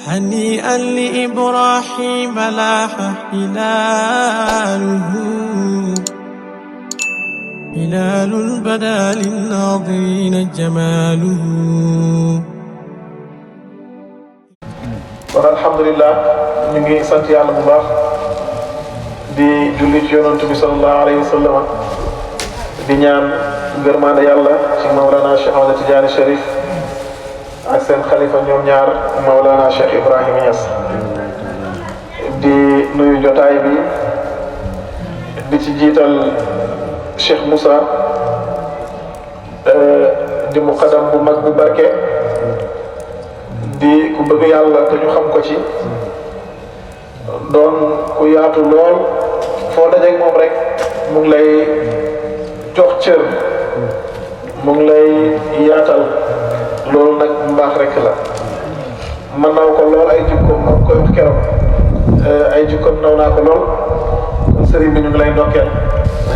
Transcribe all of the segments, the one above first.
هنيئا لإبراهيم لاح هلاله هلال بدا للناظرين جماله. alhamdulillah ñu ngi sant yàlla bu baax di julli ci yonent bi sallallahu alayhi wa sallam di ñaan ngërmaande yàlla ci Mawlana Cheikh Ahmad Tidiane Cherif ak seen xalifa ñoom ñaar Mawlana Cheikh Ibrahima Niass. di nuyu jotaay bi di ci jiital Cheikh Moussa di muqaddam bu mag bu barke di ku bëgg yàlla te ñu xam ko ci doon ku yaatu lool foo dajeek moom rek mu ngi lay jox cër mu ngi lay yaatal loolu nag mbaax rek la. man naw ko lool ay jikkoom moom koy wax keroog ay jikkoom naw naa ko lool kon sëriñ bi ñu ngi lay ndokkeel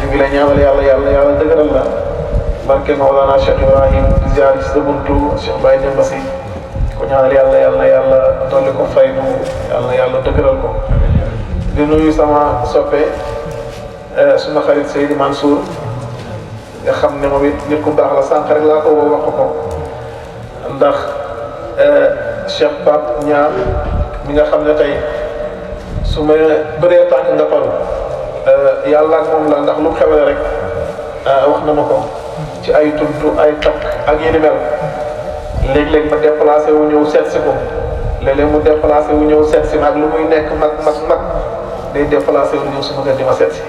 ñu ngi lay ñaanal yàlla dëgëral la barke Mawlana Cheikh Ibrahim di ziar ci sa buntu Cheikh Baye Demba Sy ko ñaanal yàlla dolli ko faydu yàlla dëgëral ko. di nuyu sama soppe suma xarit Seydi Mansour nga xam ne moom it nit ku baax la sànq rek laa ko wax ko ndax Cheikh Pape Niang mi nga xam ne tey su ma bëree tànk nga paru yàlla ak moom la ndax lu mu xewle rek wax na ma ko ci ay tudd ay takk ak yi ni mel léeg-léeg ma déplacé wu ñëw seet si ko léeg-léeg mu déplacé wu ñëw seet si ma ak lu muy nekk mag day déplacé wu ñëw suma kër di ma seet si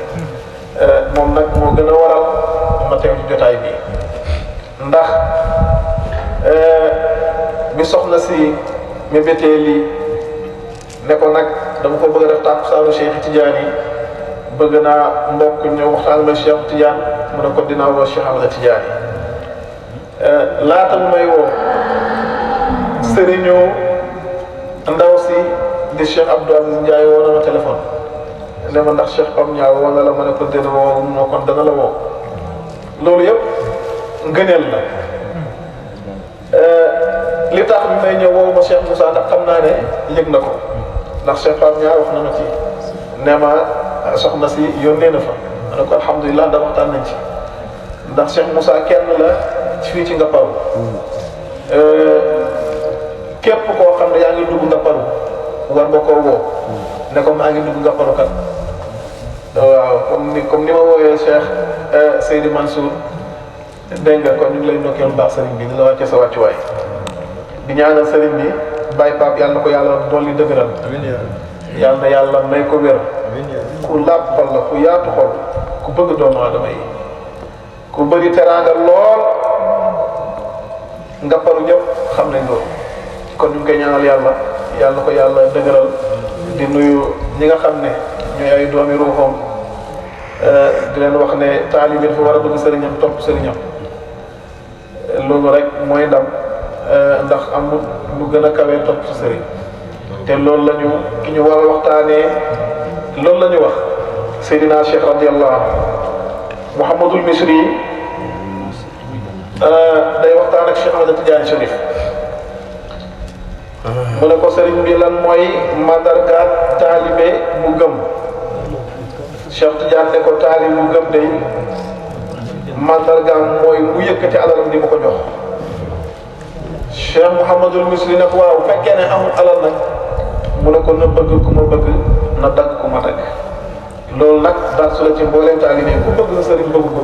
moom nag moo gën a waral ma teew ci jotaay bi ndax bi soxna si mébétee lii ne ko nag dama ko bëgg a def tàkkusaanu Cheikh Tidiane yi bëgg naa mbokk ñëw waxtaan la Cheikh Tidiane mu ne ko dinaa woo Cheikh Ahmad Tidiane laata mu may woo sëriñu ndaw si di Cheikh Abdou Aziz Ndiaye woo na ma téléphone ne ma ndax Cheikh Pam Niang woo nga la ma ne ko dina woo moo kon dana la woo loolu yëpp ngëneel la li tax bi may ñëw woowu ma Cheikh Moussa ndax xam naa ne yëg na ko ndax Cheikh Pam Niang wax na ma ci ne ma soxna si yónnee na fa ma ne ko alhamdulilah da waxtaan nañ ci ndax Cheikh Moussa kenn la fii ci Ngaparou képp koo xam ne yaa ngi dugg Ngaparou war nga koo woo ne ko maa ngi dugg Ngaparou kat waaw comme ni ma wooyee Cheikh Seydi Mansour dégg nga kon ñu ngi lay ndokkeel bu baax sëriñ bi di la wàcce sa wàccuwaay di ñaanal sëriñ bi Baye Pape yàlla na ko yàlla dolli dëgëral yàlla na yàlla may ko wér ku laab xol la ku yaatu xol ku bëgg doomu aadama yi ku bëri teraanga lool Ngaparou ñëpp xam nañ loolu kon ñu ngi koy ñaanal yàlla na ko yàlla dëgëral di nuyu ñi nga xam ne ñooy ay doomi ruuxam di leen wax ne taalibe dafa war a bëgg sëriñam topp sëriñam loolu rek mooy ndam ndax amul lu gën a kawee topp si sëriñ te loolu ki ñu war a waxtaanee loolu la ñu wax Seydina Cheikh radiyallahu anhu Mouhamadul Misri day waxtaan ak Cheikh Ahmad Tidiane Cherif mu ne ko sëriñ bi lan mooy mandargaat taalibe bu gëm Cheikh Tidiane ne ko taalibe bu gëm day mandargaam mooy mu yëkkati alalam di ma ko jox Cheikh Mouhamadul Misri ne ko waaw fekkee ne amul alal nag mu ne ko na bëgg ku ma bëgg na dagg ku ma dagg loolu nag daal su la ci mbooleem taalibe ku bëgg sa sëriñ bëgg ko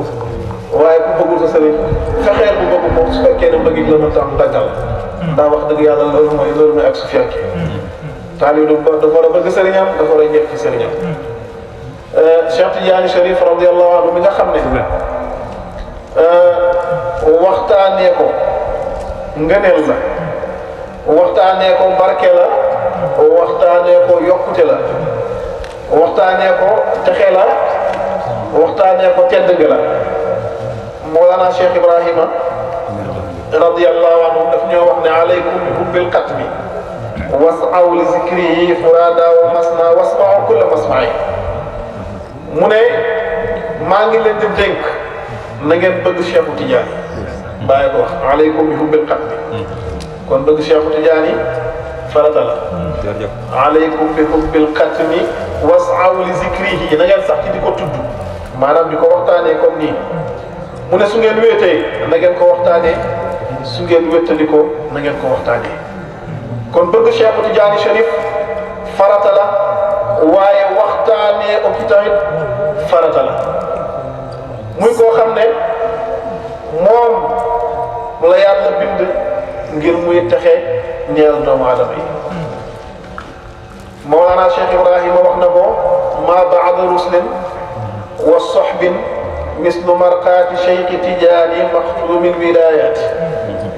waaye ku bëggul sa sëriñ fexeel bu bëgg moom su fekkee ne bëgg la na tam daggal daa wax dëgg yàlla loolu mooy ak su fekkee taalibe dafa war a bëgg sëriñam dafa war a ñëpp ci sëriñam Cheikh Tidiane Cherif radiyallahu anhu mi nga xam ne waxtaanee ko ngëneel la waxtaanee ko barke la waxtaanee ko yokkute la waxtaanee ko texe la waxtaanee ko tedd nga la Mawlana Cheikh Ibrahima radiyallahu anhu daf ñoo wax ne alaykum bi hubbil xatmi was'aw li zikrihi furada wa masna wasma'u kulla masma'i mu ne maa ngi leen di dénk na ngeen bëgg Cheikhu Tidiane bàyyi ko wax alaykum bi hubbil xatmi kon bëgg Cheikhu Tidiane farata la alaykum bi hubbil xatmi was'aw li zikrihi na ngeen sax ci di ko tudd maanaam di ko waxtaanee comme nii mu ne su ngeen wéetee na ngeen ko waxtaanee su ngeen wéttalikoo na ngeen ko waxtaanee kon bëgg Cheikh Tidiane Chérif farata la waaye waxtaanee aussi tamit farata la muy koo xam ne moom la yàlla bind ngir muy texe ñeel doomu aadama yi Mawlana Cheikh Ibrahima wax na ko ma ba'da ruslin wa sohbin mislu marqaati Cheikh Tidiane maxtumin wilayati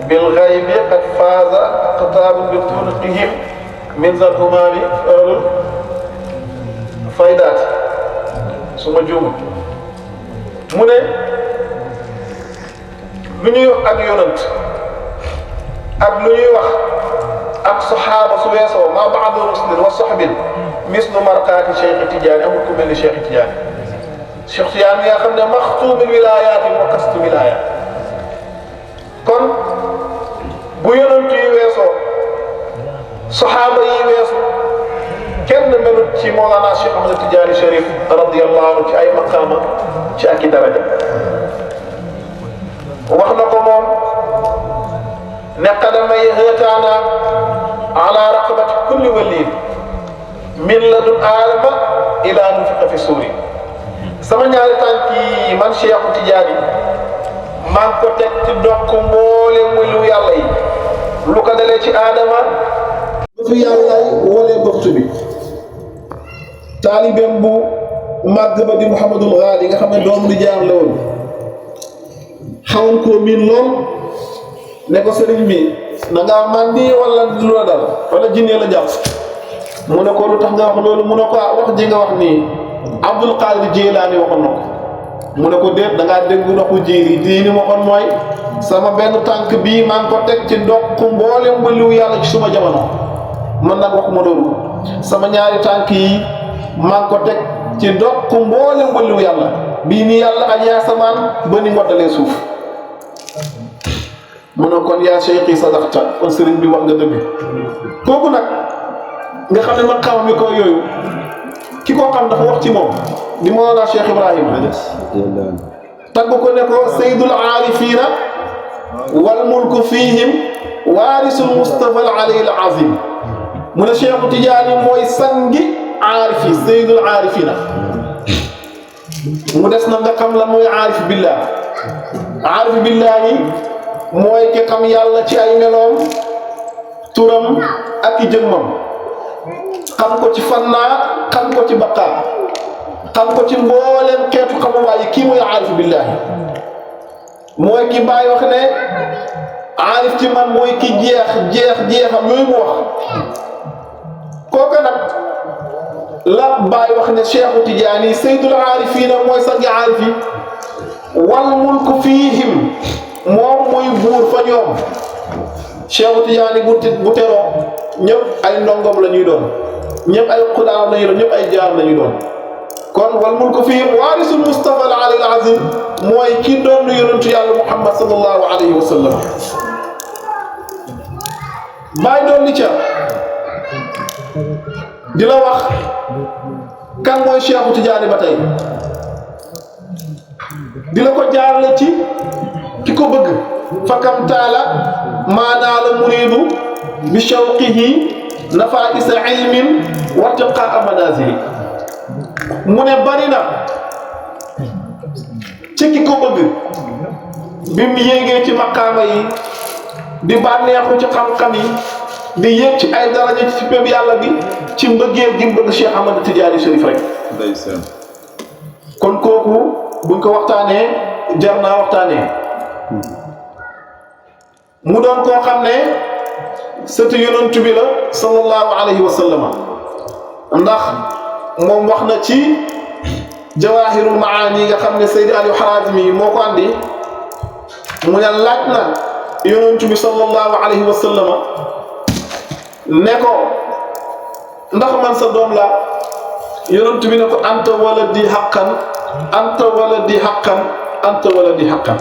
bil ghaybi qad faaza aqtaabun bi turqihim min zal umami ahlul faydaat su ma juumul mu ne lu ñuy wax ak yonant ak lu ñuy wax ak saxaaba su weesoo ma ba'da ruslin wa sohbin mislu marqaati Cheikh Tidiane amul ku mel ni Cheikh Tidiane Cheikh Tidiane nga xam ne maxtuumil wilaayaat yi wa kastu wilaayaat kon bu yonant yi weesoo saxaaba yi weesu kenn melut ci Mawlana Cheikh Ahmad Tidiane Chérif radiyallahu anhu ci ay maqaama ci ak i daraja wax na ko moom ne qadamay hëtaana ala raqabati kulli waliin min ladun aadama ila nufiqa fi suuri sama ñaari tànk yi man Cheikh Tidiane maa ngi ko teg ci dokk mboole muy lu yàlla yi lu ko dalee ci aadama su yàllaay walee boftu bi taalibeem bu màgg ba di Mouhamadul Ghali nga xam ne doom di jaar la woon xawoon koo miin lool ne ko sëriñ bi na ngaa màndi wala lu la dal wala jinne la jàpp mu ne ko lu tax nga wax loolu mu ne ko wax ji nga wax nii Abdul Qadir Jilaani waxoon na ko mu ne ko déet da ngaa dégg ndoxu jiiri diini waxoon mooy sama benn tànk bii maa ngi ko teg ci ndokk mboolem waliyu yàlla ci suma jamono man nag waxuma loolu sama ñaari tànk yi maa ngi ko teg ci ndokk mboolem waliyu yàlla bii nii yàlla aji asamaan ba ni ngoddalee suuf mu ne kon yaa Cheikhi sadaqta kon sëriñ bi wax nga dëgg kooku nag nga xam ne man xamam mi ko yooyu ki koo xam dafa wax ci moom di Mawlana Cheikh Ibrahima tagg ko ne ko sayyidul aarifina wal mulku fihim waarisul Mustafa al ali al azim mu ne Cheikh Tidiane mooy sangi aarifi sayyidul aarifina mu des na nga xam lan mooy aarif billah aarif billahi mooy ki xam yàlla ci ay meloom turam ak i jëmmam xam ko ci fannaa xam ko ci baqaa xam ko ci mbooleem xeetu xamuwaay yi kii mooy aarif billahi mooy ki bàyyi wax ne aarif ci man mooy ki jeexam yooyu mu wax kooka nag la bàyyi wax ne Cheikh Tidiane sayyidul aarifina mooy sangi aarif yi wal mulku fiihim moom mooy buur fa ñoom Cheikh Tidiane bu teroo ñëpp ay ndongom la ñuy doon ñëpp ay xudaam la ñuy doon ñëpp ay jaam la ñuy doon kon wal mulku fiihim waarisul Mustafa al ali al azim mooy ki doon yonentu yàlla Muhammad sallallahu alayhi wa sallam bàyyi doon li ca di la wax kan mooy Cheikh Tidiane ba tey di la ko jaarale ci ki ko bëgg fakam taala maanaa la muriidu bi shawqihi nafaisa ilmin wa tiqaa manazili mu ne bari na ci ki ko bëgg bi mu yéegee ci maqaama yi di bànneexu ci xam-xam yi di yéeg ci ay daraja ci péb yàlla bi ci mbëggeel gi mu bëgg Cheikh Ahmad Tidiane Chérif rek kon kooku buñ ko waxtaanee jar naa waxtaanee mu doon koo xam ne sëtu yonent bi la sallallahu alayhi wa sallam ndax moom wax na ci jawahirul maani nga xam ne Seydi Aliou Harazimi moo ko andi mu ne laaj na yonent bi sallallahu alayhi wa sallam ne ko ndax man sa doom la yonent bi ne ko anta waladi haqqan anta waladi haqqan anta waladi haqqan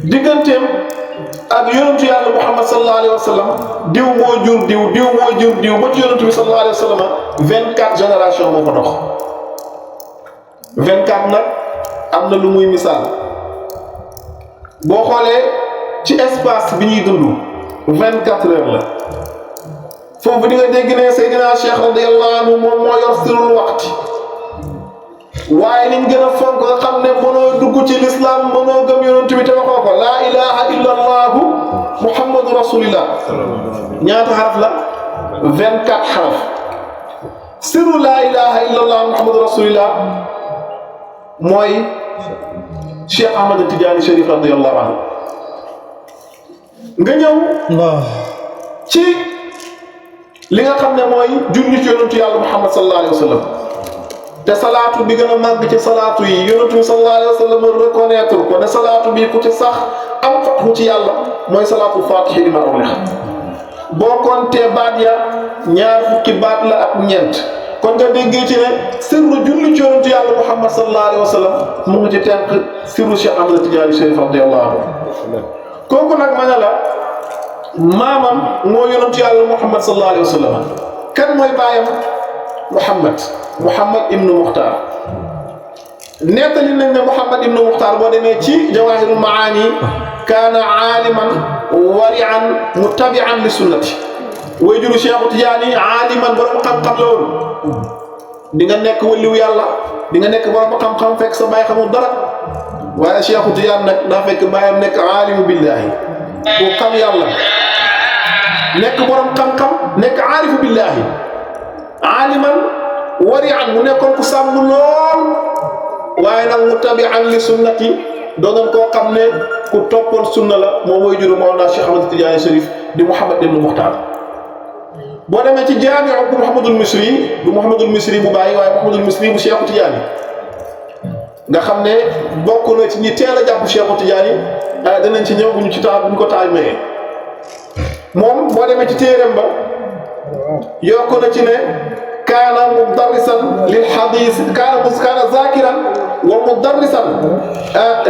digganteem ak yonentu yàlla Muhammad sallallahu alayhi wa sallam diw moo jur diw diw moo jur diw ba ci yonentu bi sallallahu alayhi wa sallam 24 génération moo ko dox 24 nag am na lu muy misaal boo xoolee ci espace bi ñuy dund 24 heures la foofu di nga dégg ne Seydina Cheikh radiyallahu anhu moom moo yor sirul waxti waaye liñ gën a fonk nga xam ne mënoo dugg ci l'islam mënoo gëm yonent bi te waxoo ko laa ilaha illa allahu muhammadu rasulillah ñaata xaraf la 24 xaraf siru laa ilaha illa allah muhammadu rasulillah mooy Cheikh Ahmad Tidiane Chérif radiyallahu anhu nga ñëw ci li nga xam ne mooy julli ci yonentu yàlla Muhammad sallallahu alayhi wa sallam te salaatu bi gën a màgg ci salaatu yi yonentu bi sallallahu alayhi wa sallam reconnaître ko ne salaatu bi ku ci sax am fatxu ci yàlla mooy salaatu faatihi lima ughliqa boo compter baat ya ñaar fukki baat la ak ñeent kon nga déggee ci ne sirru julli ci yonentu yàlla Muhammad sallallahu alayhi wa sallam mu ngi ci tenk sirru Cheikh Ahmad Tidiane Chérif radiyallahu anhu kooku nag ma ne la maamam moo yonentu yàlla Muhammad sallallahu alayhi wa sallam kan mooy baayam Muhammad ibnu Muxtaar nettali nañ ne Muhammad ibnu Muxtaar boo demee ci Jawaahirul Maani kaana aaliman wari'an muttabi'an li sunnati way juru Cheikh Tidiane aaliman borom xam-xam la woon di nga nekk waliw yàlla di nga nekk borom xam-xam fekk sa baay xamul dara waaye Cheikh Tidiane nag daa fekk baayam nekk aalimu billaahi ku xam yàlla nekk borom xam-xam nekk aarifu billaahi aaliman wari'an mu nekkoon ku sàmm lool waaye nag muttabi'an li sunnati doonoon koo xam ne ku toppoon sunna la moom mooy juru Mawlana Cheikh Ahmad Tidiane Chérif di Muhammad ibn Muxtaar boo demee ci jaami'u bu Muhammadul Misri du Muhammadul Misri bu bàyyi waaye Muhammadul Misri bu Cheikh Tidiane nga xam ne bokk na ci ñi teel a jàpp Cheikh Tidiane danañ ci ñëw bu ñu ci taal bu ñu ko taal mayee moom boo demee ci téereem ba yokk na ci ne kaana mudarrisan lil xadiis kaana zaakiran wa mudarrisan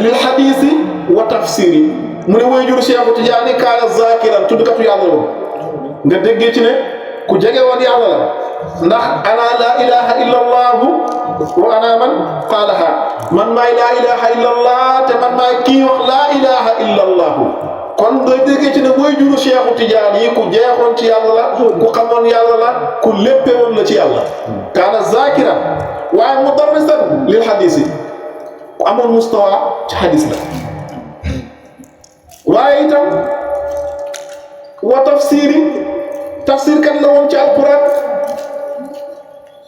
lil xadiisi wa tafsiri mu ne way juru Cheikh Tidiane kaana zaakiran tuddkatu yàlla la nga déggee ci ne ku jege woon yàlla la ndax ana laa ilaha illa allahu wa ana man qaalaha man maay laa ilaha illa allah te man maay kii wax laa ilaha illa allahu kon nga déggee ci ne mooy juru Cheikh Tidiane yi ku jeexoon ci yàlla la ku xamoon yàlla la ku léppewoon la ci yàlla kaana zakiran waaye mudarrisan lil xadis yi ku amoon mustawa ci xadis la waaye itam wa tafsir kan la woon ci alquran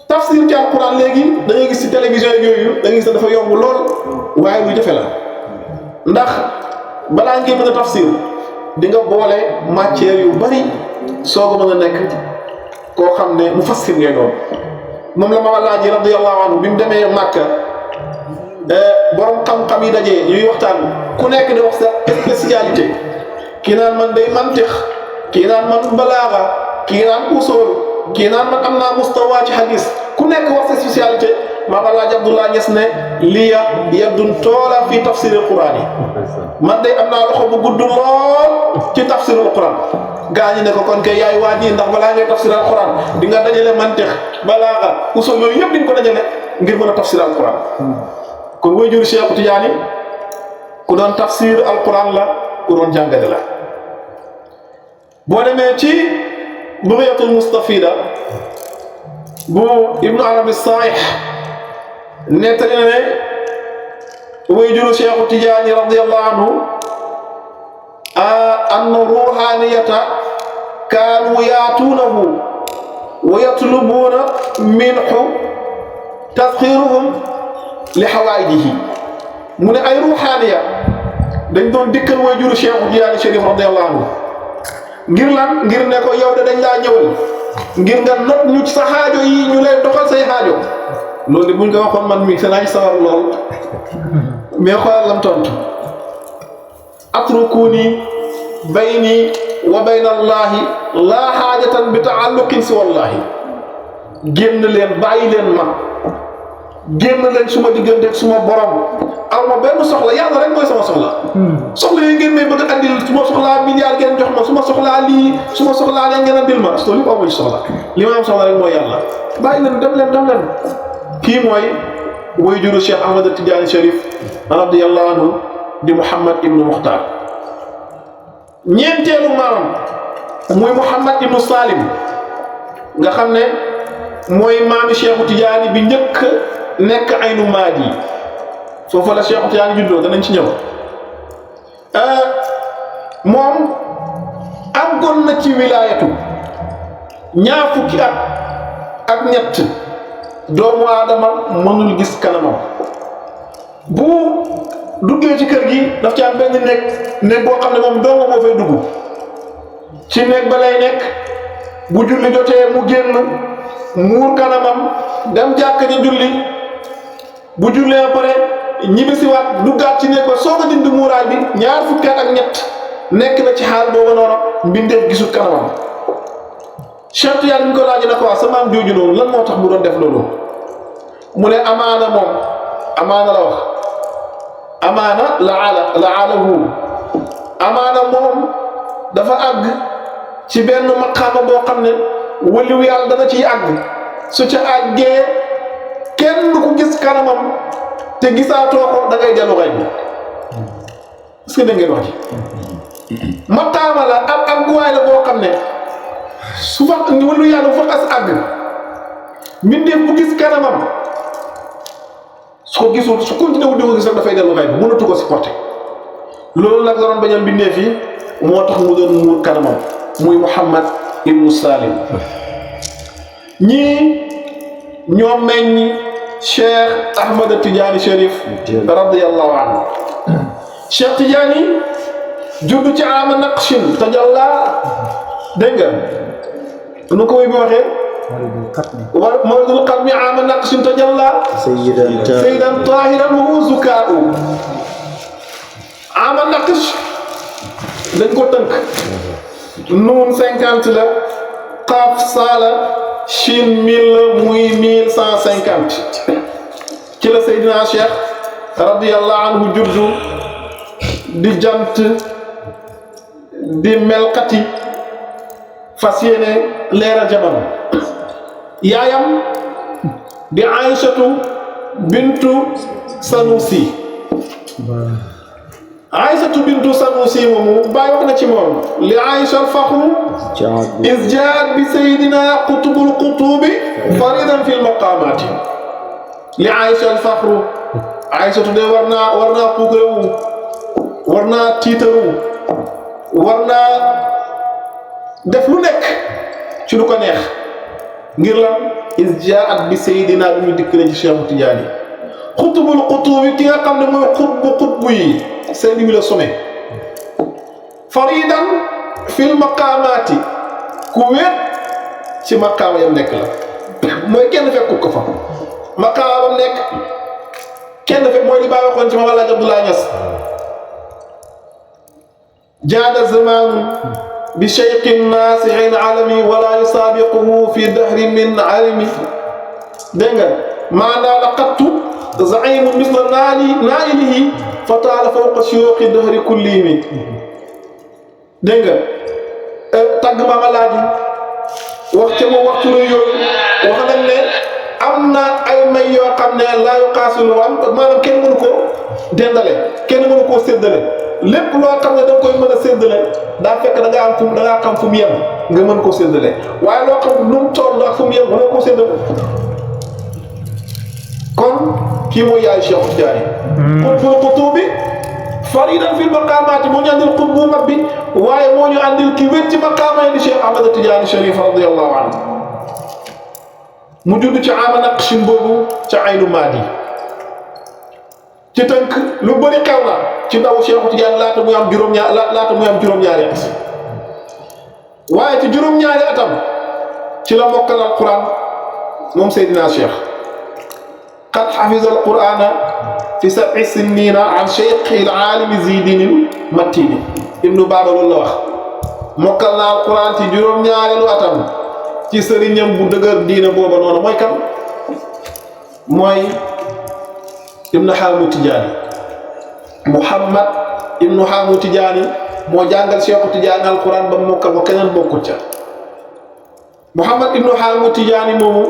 tafsir ci alquran léegi da ngay gis ci télévision yooyu da ngay gis dafa yomb lool waaye lu jafe la ndax balaa ngeen mën a tafsir di nga boole matière yu bari soo ko mën a nekk koo xam ne mufassir ngay doon moom la ma Alaaji radiyallahu anhu bi mu demee Màkka borom xam-xam yi dajee ñuy waxtaan ku nekk di wax sa spécialité kii naan man day mantiq kii naan man balaaga kii naan usul kii naan man am naa mustawa ci hadis ku nekk wax sa spécialité maam Alaaji Abdullah Ñas ne liya yaddun toola fii tafsiril Qur'an yi man day am naa loxo bu gudd lool ci tafsirul Qur'an gaa ñi ne ko kon kay yaay waa ji ndax balaa ngay tafsiral Qur'an di nga dajale mantiq balaaga usul yooyu yëpp di nga ko dajale ngir mën a tafsiral Qur'an kon way jur Cheikh Tidiane ku doon tafsir al Qur'an la ku doon jàngale la boo demee ci Bugyatul Mustafida bu Ibnu Arabi Saalih nettali na ne way juru Cheikh Tidiane radiyallahu anhu anna ruhaniyata kaanu yaatuunahu wa yatlubuuna minhu tasxiiruhum li xawaayijihi mu ne ay ruhaniya dañ doon dikkal way juru Cheikh Tidiane Chérif radiyallahu anhu ngir lan ngir ne ko yow de dañ laa ñëwal ngir nga not ñu sa xaajo yi ñu lay doxal say xaajo loolu de buñ ko waxoon man mi danaa ci sawar lool mais xoolal lam tontu atrukuni bayni wa bayna allahi laa xaajatan bi taalluqin si wallahi génn leen bàyyi leen ma génn leen suma diggante ak suma borom aw ma benn soxla yàlla rek mooy sama soxla. soxla yi ngeen may bëgg a andil su ma soxlaa milliard ngeen jox ma su ma soxlaa lii su ma soxlaa leen ngeen andil ma loolu yëpp amuñ soxla li ma am soxla rek mooy yàlla bàyyi leen dem leen kii mooy waajuru Cheikh Ahmad Tidiane Cherif radiyallahu anhu di Mouhamad ibnu Muxtaar ñeenteelu maamam muy Mouhamad ibnu Salim nga xam ne mooy maami Cheikhu Tidiane bi njëkk nekk Aynu Maadi foofu la Cheikhu Tidiane juddoo danañ ci ñëw moom àggoon na ci wilaayatu ñaar fukki at ak ñett doomu aadama mënul gis kanamam bu duggee ci kër gi daf ci am benn néeg boo xam ne moom dong moo fay dugg ci néeg ba lay nekk bu julli jotee mu génn muur kanamam dem jàkk ji julli bu jullee ba pare ñibbisiwaat duggaat ci néeg ba soog a dindi muuraay bi ñaar fukki at ak ñett nekk na ci xaal booba noonu mbindeef gisul kanamam Cheikh Tidiane ñu ko laaj na ko waa sa maam jooju noonu lan moo tax mu doon def loolu mu ne amaana moom amaana la wax amaana la alahu amaana moom dafa àgg ci benn maqaama boo xam ne waliwu yàlla dana ciy àgg su ca àggee kenn du ko gis kanamam te gisaatoo ko da ngay dellu xay bi est-ce que da ngeen wax ci maqaama la ab àgguwaay la boo xam ne su fa waliwu yàlla bu fa xas àgg mbindeef bu gis kanamam su ko gisul su continué wu di ko gis rek dafay dellu xay bi mënatu ko supporter loolu nag la doon bañal mbindeef yi moo tax mu doon muur kanamam muy Mouhamad ibnu Salim ñii ñoo meññ Cheikh Ahmad Tidiane Cherif radiyallahu anhu Cheikh Tidiane juddu ci ama naqshin tajalla dégg nga nu ko muy bi waxee mawlidul qalbi ama naqshin tajalla sayyidan tahiran wa huwa zukaa'u ama naqsh dañ ko tënk nuun 50 la qaaf saala Chine 1000 la muy 1150 ci la Seydina Cheikh radiyallahu anhu juddu di jant di melkati fas yéene leeral jamono yaayam di Aïchatu bintu Sanusi Aïchatu bintu Sanusi moomu Baay wax na ci moom li Aïcha al-fakhru iz jaat bi sayyidina qutbul qutubi faridan fil maqamati li Aïcha al-fakhru Aïchatu de war naa puukarewu war naa tiitaru war naa def lu nekk ci lu ko neex ngir lan iz jaat bi sayyidina bi ñu dikk na ci Cheikh Tidiane qutbul qutubi ki nga xam ne mooy xutbu yi seen wi la sommet faridan fil maqaamaati ku wéet ci maqaama yam nekk la mooy kenn fekku ko fa maqaama bam nekk kenn fekk mooy li Baay waxoon ci Maam Alaaji Abdoulaye Niass jaada zamaanu bi shaykhin naasihin alami wala yusaabiquhu fi dahri min alimi dégg nga maanaa laqattu zaimu misla nailihi fataala fawqa shuyuuxi dahri kullihim dégg nga tàgg Maam Alaaji wax ca moom waxtu la yooyu wax nañ ne am na ay may yoo xam ne laa yuqaasu maanaam kenn mënu ko dendale kenn mënu koo séddale lépp loo xam ne da nga koy mën a séddale daa fekk da ngaa xam fu mu yem nga mën koo séddale waaye loo xam nu mu toll ak fu mu yem mën koo séddale kon kii mooy yaay Cheikh Tidiane qutbul qutubi faridan fil maqaamaati moo ñu andil qutb bu mag bi waaye moo ñu andil ki wét ci maqaama yi di Cheikh Ahmad Tidiane Cherif radiyallahu anhu mu judd ci ama naqshin boobu ca Aynu Maadi ci tënk lu bëri xew na ci ndaw Cheikh Tidiane laata muy am juróom-ñaari at waaye ci juróom-ñaari atam ci la mokkal alquran moom Seydina Cheikh qad hafiza alqur'ana fi 7 sinina an cheikhi alaalimi zidin matini ibnu Baba loolu la wax mokkal na alquran ci juróom-ñaareelu atam ci sëriñam bu dëgër diina booba noonu mooy kan mooy ibnu Xaamu Tijaani Muhammad ibnu Xaamu Tijaani moo jàngal Cheikhu Tijaani alquran ba mokkal ko keneen bokkut ca Muhammad ibnu Xaamu Tijaani moomu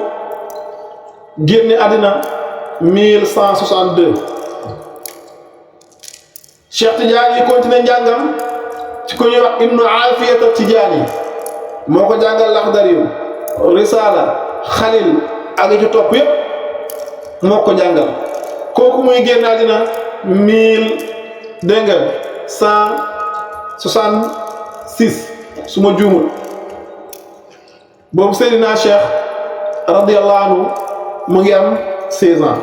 génne àddina 1162 Cheikh Tijaani yi continué njàngam ci ko ñuy wax ibnu Aafiyata Tijaani moo ko jàngal Laxdari Risaala Xalil ak ci topp yépp moo ko jàngal kooku muy génn àddina 1166 su ma juumul boobu Seydina Cheikh radiyallahu anhu mu ngi am 16 ans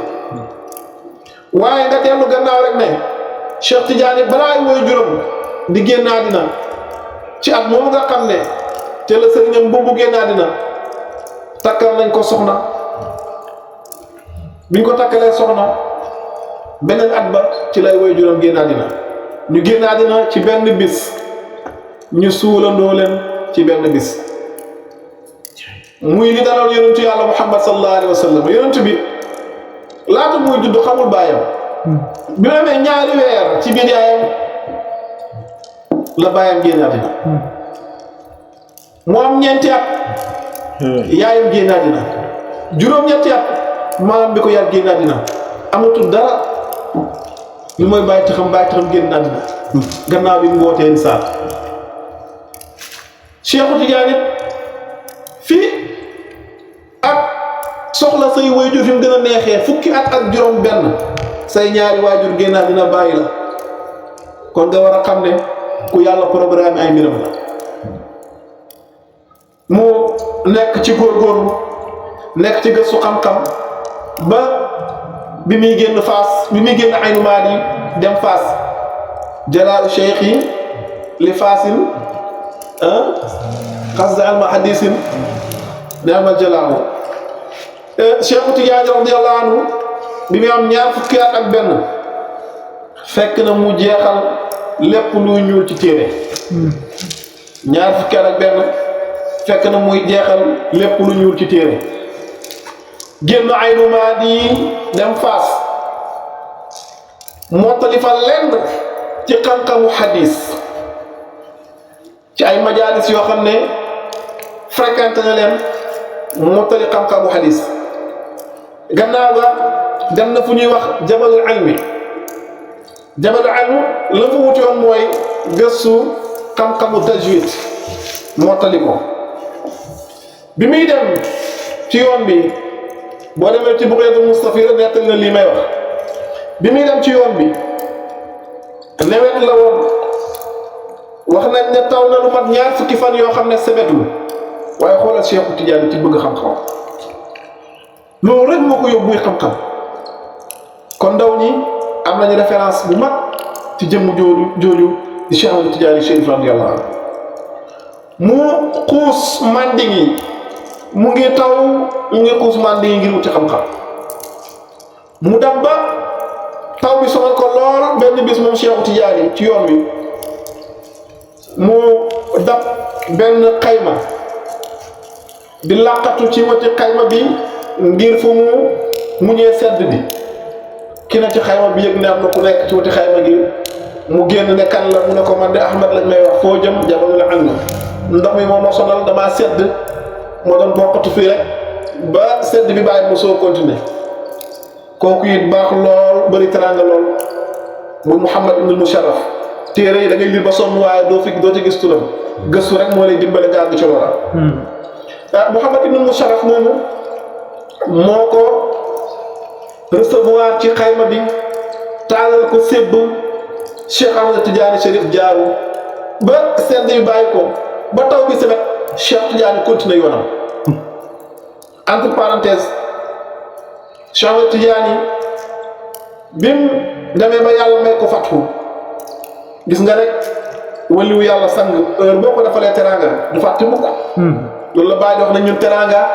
waaye nga dellu gannaaw rek ne Cheikh Tidiane balaa woy juróom di génn àddina ci at moom nga xam ne te la sëriñam boobu génn àddina takkal nañ ko soxna biñ ko takkalee soxna beneen at ba ci lay woy juróom génn àddina ñu génn àddina ci benn bis ñu suulandoo leen ci benn bis muy li daloon yonentu yàlla Muhammad sallallahu alayhi wa sallam yonent bi laata muy judd xamul baayam bi mu amee ñaari weer ci biir yaayam la baayam génn àddina mu am ñeenti at yaayam génn àddina juróom-ñetti at maam bi ko yar génn àddina amatul dara lu mooy bàyyi taxam génn àddina gannaaw bi mu wootee insaar Cheikhu Tidiane fii ak soxla say waajur fi mu gën a neexee fukki at ak juróom benn say ñaari waajur génn àddina bàyyi la kon nga war a xam ne ku yàlla programme ay mbiram la mu nekk ci góorgóorlu nekk ci gëstu xam-xam ba bi muy génn Faas bi muy génn Aynu Maadi dem Faas jalaalu cheikh yi li Faasin xasda alma hadisin neamal jalaalu Cheikhu Tijaani radiyallahu anhu bi muy am ñaar fukki at ak benn fekk na mu jeexal lépp luy ñuul ci téere ñaar fukki at ak benn fekk na muy jeexal lépp lu ñuul ci téere génn Aynu Maadi dem Faas mottali fa lenn ci xam-xamu xadis ci ay majaalis yoo xam ne fréquenté na leen mottali xam-xamu xadis gannaaw ga dem na fu ñuy wax jabalul ilmi jabalul ilmi la fa wuti woon mooy gëstu xam-xamu tajwid mottali ko bi muy dem ci yoon bi boo demee ci Bughyatul Mustafida nettali na lii may wax bi muy dem ci yoon bi nawet la woon wax nañ ne taw na lu mat ñaar fukki fan yoo xam ne sebetul waaye xoolal Cheikhu Tidiane ci bëgg xam-xam loolu rek moo ko yóbbuy xam-xam kon ndaw ñi am nañu référence bu mag ci jëmm jooju di Cheikh Ahmad Tidiane Chérif radiyallahu anhu mu xuus Manding yi mu ngi taw mu ngi xuus Manding yi ngir wuti xam-xam mu dem ba taw bi sonal ko lool benn bis moom Cheikhu Tidiane ci yoon wi mu dab benn xayma di làqatu ci wati xayma bi ngir fu mu ñëwee sedd bi ki na ci xayma bi yëg ne am na ku nekk ci wati xayma gi mu génn ne kan la mu ne ko man de Ahmad lañ may wax foo jëm jabalu la am na ndox mi moom ma sonal damaa sedd moo doon bokkatu fii rek ba sedd bi bàyyi mu soo continuer kooku it baax lool bëri teraanga lool bu Muhammad ibn Musharraf téere yi da ngay lire ba sonn waaye doo ci gis turam gëstu rek moo lay dimbale nga àgg ci loola Muhammad ibn Musharraf moomu moo ko recevoir ci xayma bi taalal ko sébb Cheikh Ahmad Tidiane Chérif jaaru ba sedd bi bàyyi ko ba taw bi sebet Cheikh Tidiane continué yoonam entre parenthèse Cheikh Ahmad Tidiane bim demee ba yàlla may ko fatxu gis nga rek waliwu yàlla sang heure boo ko defalee teraanga du fàtte mukk loolu la bàyyi wax na ñun teraanga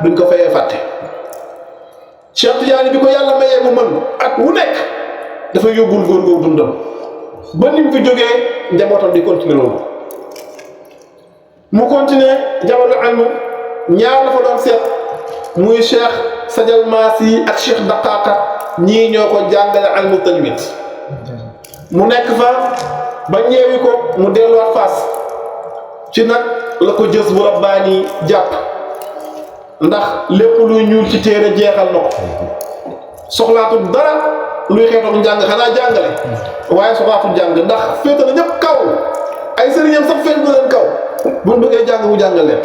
duñ ko fayee fàtte Cheikh Tidiane bi ko yàlla mayee mu mën at wu nekk dafa yóbbul góor dundam ba ni mu fi jógee njabootam di continuer loolu mu continuer jamono almu ñaar la fa doon seet muy Cheikh Sajal Maasi ak Cheikh Daqaqa ñii ñoo ko jàngale ilmu tajwid mu nekk fa ba ñeewi ko mu delluwaat Fass ci nag la ko Jazbu Rabbaani jàpp ndax lépp luy ñuul ci téere jeexal na ko soxlaatul dara luy xeetoog njàng xanaa jàngale waaye soxlaatul jàng ndax féete na ñëpp kaw ay sëriñam sax féete na leen kaw buñ bëggee jàng mu jàngal leen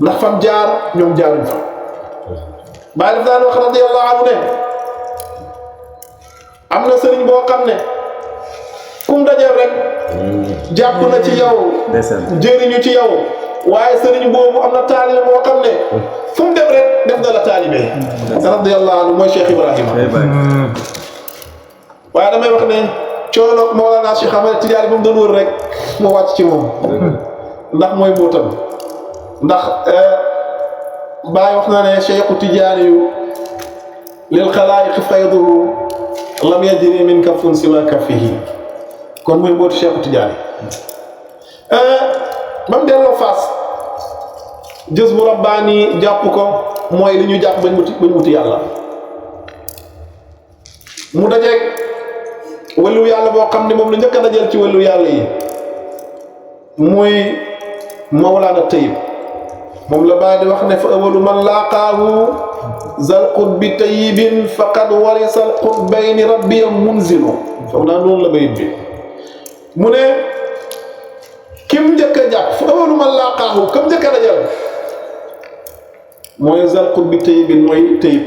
ndax fam jaar ñoom jaaruñ fa bàyyi daf daan wax radiyallahu anhu ne am na sëriñ boo xam ne kum dajeel rek jàpp na ci yow jëriñu ci yow waaye sëriñ boobu am na taalibe moo xam ne fu mu dem rek def na la taalibe radiyallahu anhu mooy Cheikh Ibrahima waaye damay wax ne coono Mawlana Cheikh Ahmed Tidiane ba mu doon wër rek mu wàcc ci moom ndax mooy mbootam ndax Baay wax na ne Cheikhu Tidiane yu lil xalaayiqi fayduhu lam yajri min kaffin siwa kaffihi kon mooy mbootu Cheikhu Tidiane ba mu delloo Fass Jazbu Rabbaani jàpp ko mooy li ñu jàpp bañ wuti yàlla mu dajeeg wàllu yàlla boo xam ne moom la njëkk a dajeel ci wàllu yàlla yi muy Mawlana Tayyib moom la Baay di wax ne fa awwalu man laaqaahu zal qutbi tayyibin faqad warisa al qutbayni rabbiya munzilu foog naa noonu la bayit bi mu ne kim njëkk a jàpp fa awwalu man laaqaahu kam njëkk a dajeel mooy zal qutbi tayyibin mooy Tayyib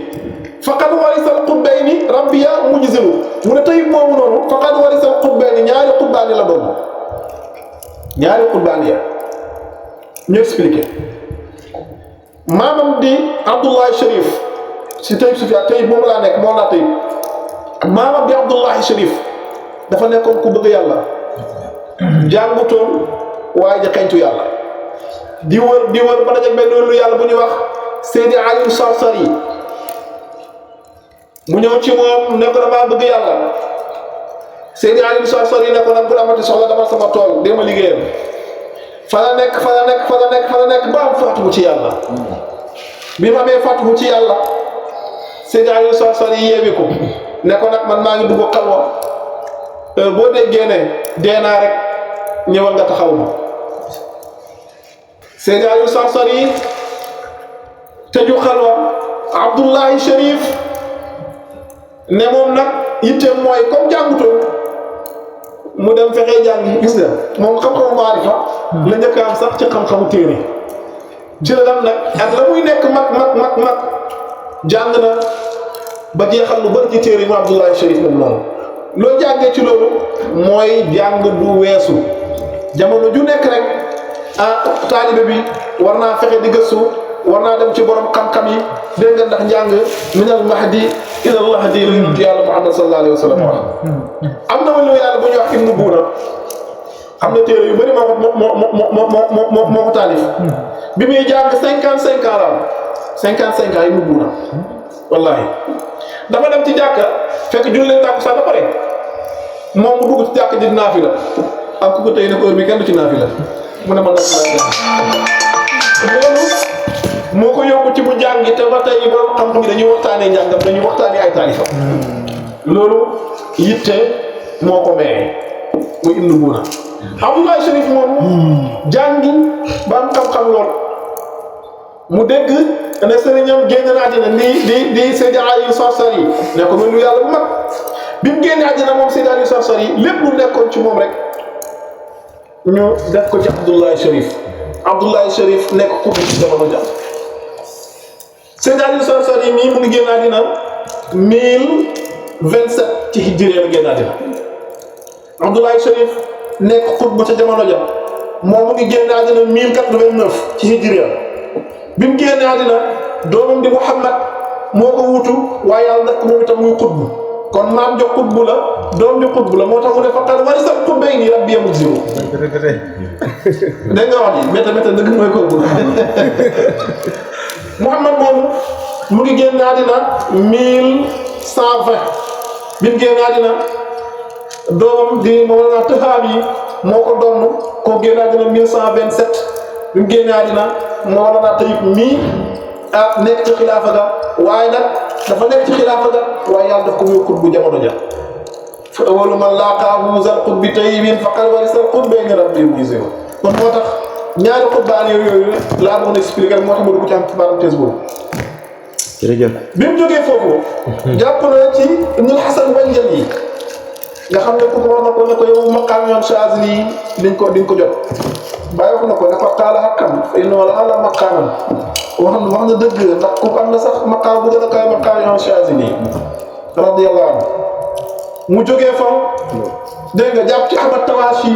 faqad warisa al qutbayni rabbiya munzilu mu ne Tayyib moomu noonu faqad warisa al qutbayni ñaari qutbaani la doon ñaari qutbaani ya ñu expliqué maamam di Abdullahi Sharif si Tayyib Sufyaan Tayyib moom laa nekk moo laa Tayyib maamam di Abdullahi Sharif dafa nekkoon ku bëgg yàlla jàngutoon waaye ja xeñtu yàlla di wër ba dajeek benn lu yàlla bu ñuy wax Seydi Ali Sarsari mu ñëw ci moom ne ko damaa bëgg yàlla Seydi Ali Sarsari ne ko nag bu amati soxla dama sama tool dee ma liggéeyam fa la nekk ba am fàttu ci yàlla bi mu amee fàttu ci yàlla Seydi Ali Sarsari yeewi ko ne ko nag man maa ngi dugg xalwa boo déggee ne dee naa rek ñëwal nga taxaw ma Seydi Ali Sarsari tëju xalwa Abdullahi Sharif ne moom nag yitteem mooy comme jàngutoon mu dem fexee jàng gis nga moom xam-xamu maarifa la njëkk am sax ci xam-xamu téere ci la dem nag ak la muy nekk mag jàng na ba jeexal lu bari ci téere yi mu Abdullahi Sharif moom noonu loo jàngee ci loolu mooy jàng du weesu jamono ju nekk rek taalibe bi war naa fexe di gëstu war naa dem ci borom xam-xam yi dégg nga ndax njàng minal mahdi ilal lahdi la yonent yàlla Muhammad sallallahu alayhi wa sallam wax am na wàllu yàlla bu ñuy wax Ibnu Buuna am na téere yu bëri moo ko taalif bi muy jàng 55 ans la am 55 ans Ibnu Buuna wallahi dafa dem ci jàkka fekk julli tàkkusaan ba pare moom mu dugg ci jàkka di naafila am ku ko tey ne ko heure bi kenn du ci naafila mu ne ma loolu moo ko yóbbu ci mu jàngi te ba tey ñi borom xam-xam yi dañuy waxtaanee njàngam dañuy waxtaanee ay taalifam loolu yitte moo ko mayee muy Ibnu Buuna Abdullahi Sharif moom jàngi ba am xam-xam lool mu dégg ne sëriñam génn na àddina di Seydi Ali Sarsari ne ko mel lu yàlla bu mag bi mu génne àddina moom Seydi Ali Sarsari lépp lu nekkoon ci moom rek ñu def ko ci Abdullahi Sharif nekk ku ci jamono jàpp Seydi Ali Sarsari mii mu ngi génn àddina 1027 ci hijriya la génn àddina Abdullahi Sharif nekk xutba ca jamono ja moom mu ngi génn àddina 1089 ci hijriya bi mu génn àddina doomam di Muhammad moo ko wutu waaye yàlla nag moom itam muy xutbu kon maam jox xutbu la doom di xutbu la moo tax mu ne faqad warisa al-qutbayni rabbiya munzilu dégg nga wax ji méta dëgg mooy kooku Muhammad moomu mu ngi génn àddina 1120 bi mu génn àddina doomam di Mawlana Tahawi moo ko doon koo génn àddina 1127 bi mu génn àddina Mawlana Tayyib mii nekk ci xilaafa ga waaye nag dafa nekk ci xilaafa ga waaye yàlla daf ko muy xut bu jamono ja fa awalu man laaqaahu zal xut bi tayyibin faqad warisal xut bayna rabbi musir kon moo tax ñaari xutbaan yooyu laa doon expliquer moo tax ma dugg ci am parenthèse boobu. jërëjëf. bi mu jógee foofu. jàpp na ci Ibnul Hasan Wanjal yi nga xam ne ku ko wax na ko ne ko yow maqaam yoon Chazili yi di nga ko jot. bàyyi wax na ko ne ko qaala haqqan fa innahu ala maqaaman wax na dëgg ndax ku am na sax maqaam bu gën a kawe maqaam yoon Chazili radiyallahu anhu mu jógee fa dégg nga jàpp ci Ahmad Tawashi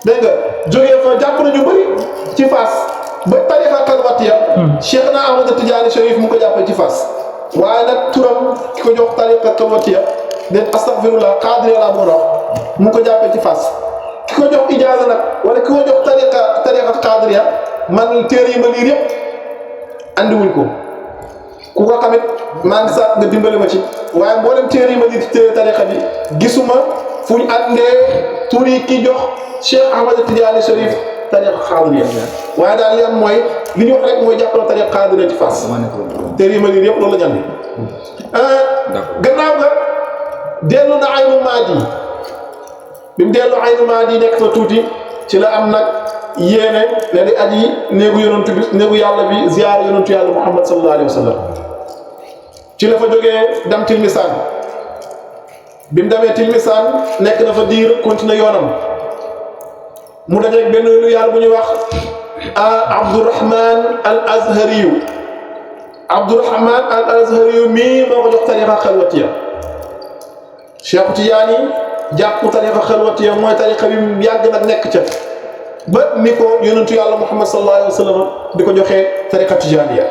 dégg nga jógee fa jàpp nañu bëri ci Fass ba tariqa Xalwatiya Cheikh na Ahmad Tidiane Chérif mu ko jàppee ci Fass waaye nag turam ki ko jox tariqa Xalwatiya den astaghfirullah Qaadiriya laa doon wax mu ko jàppee ci Fass ki ko jox ijaaza nag wala ki ko jox tariqa Qaadiriya man téere yi ma liir yëpp andiwuñ ko ku ko tamit maa ngi sax nga dimbali ma ci waaye mboolem téere yi ma liir ci téere tariqa bi gisuma fu ñu andee tur yi ki jox Cheikh Ahmad Tidiane Chérif tariqa Qaadiriya waaye daal li am mooy li ñu wax rek mooy jàppale tariqa Qaadiriya ci Fass téere yi ma liir yëpp loolu la ñu andi gannaaw ga dellu na Aynu Maadi bi mu dellu Aynu Maadi nekk fa tuuti ci la am nag yéene ne di aji néegu yonantu bi néegu yàlla bi ziyaar yonantu yàlla Muhammad sallallahu alayhi wa sallam ci la fa jógee dem Tilmisaan bi mu demee Tilmisaan nekk na fa diir continué yoonam mu dajeeg benn lu yàlla bu ñuy wax Abdourahman al Azhariyu Abdourahman al Azhariyu mii moo ko jox tariqa Xalwatiya Cheikh Tidiane jàpp tariqa Xalwatiya mooy tariqa bi yàgg nag nekk ca ba ni ko yonentu yàlla Muhammad sallallahu alayhi wa sallam di ko joxee tariqa Tijaniya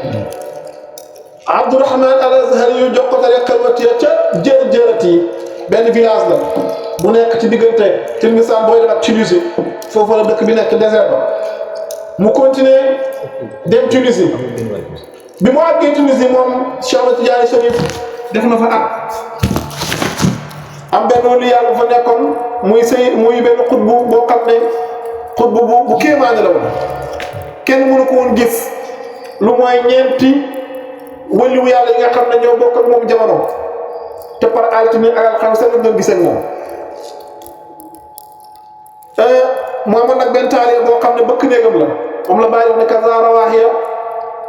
Abdourahman al Azhariyu jox ko tariqa Xalwatiya ca jërëjërët yi benn village la bu nekk ci diggante Tilmisaan booy dem ak Tunisie foofu la dëkk bi nekk désert ba mu continuer dem Tunisie bi mu àggee Tunisie moom Cheikh Ahmad Tidiane Chérif def na fa at am benn wàllu yàlla bu fa nekkoon muy benn xutbu boo xam ne xutbu bu kéemaane la woon kenn mënu ko woon gis lu mooy ñeenti wàllu yàlla yi nga xam ne ñoo bokk ak moom jamono te par altine ak alxames lañ doon gisee ak moom. mu amoon nag benn taalibe boo xam ne bëkk néegam la moom la bàyyi wax ne kaza rawaahiya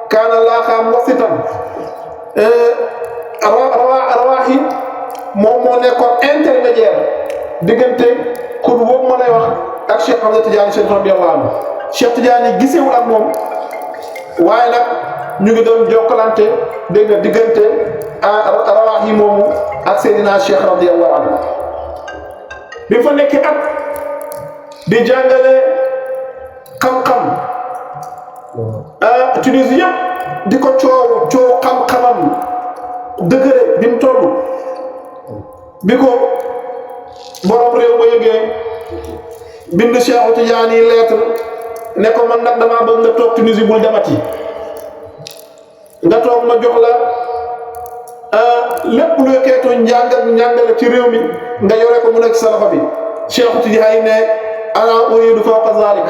kaana laaxaam wasitan rawaahi moom moo nekkoon intermédiaire diggante xutbu boobu ma lay wax ak Cheikh Ahmad Tidiane Chérif radiyallahu anhu Cheikh Tidiane yi gisewul ak moom waaye nag ñu ngi doon jokkalante dégg nga diggante rawaahi moomu ak Seydina Cheikh radiyallahu anhu bi fa nekk at di jàngale xam-xam Tunisie yëpp di ko coow xam-xamam dëgëre bi mu toll bi ko borom réew ma yëgee bind Cheikh Tidiane yi lettre ne ko man nag damaa bëgg nga toog Tunisie bul demati nga toog ma jox la lépp luy xeetu njàngale ci réew mi nga yore ko mu nekk sa loxo bi Cheikh Tidiane yi ne ana uriidu fawqa zalik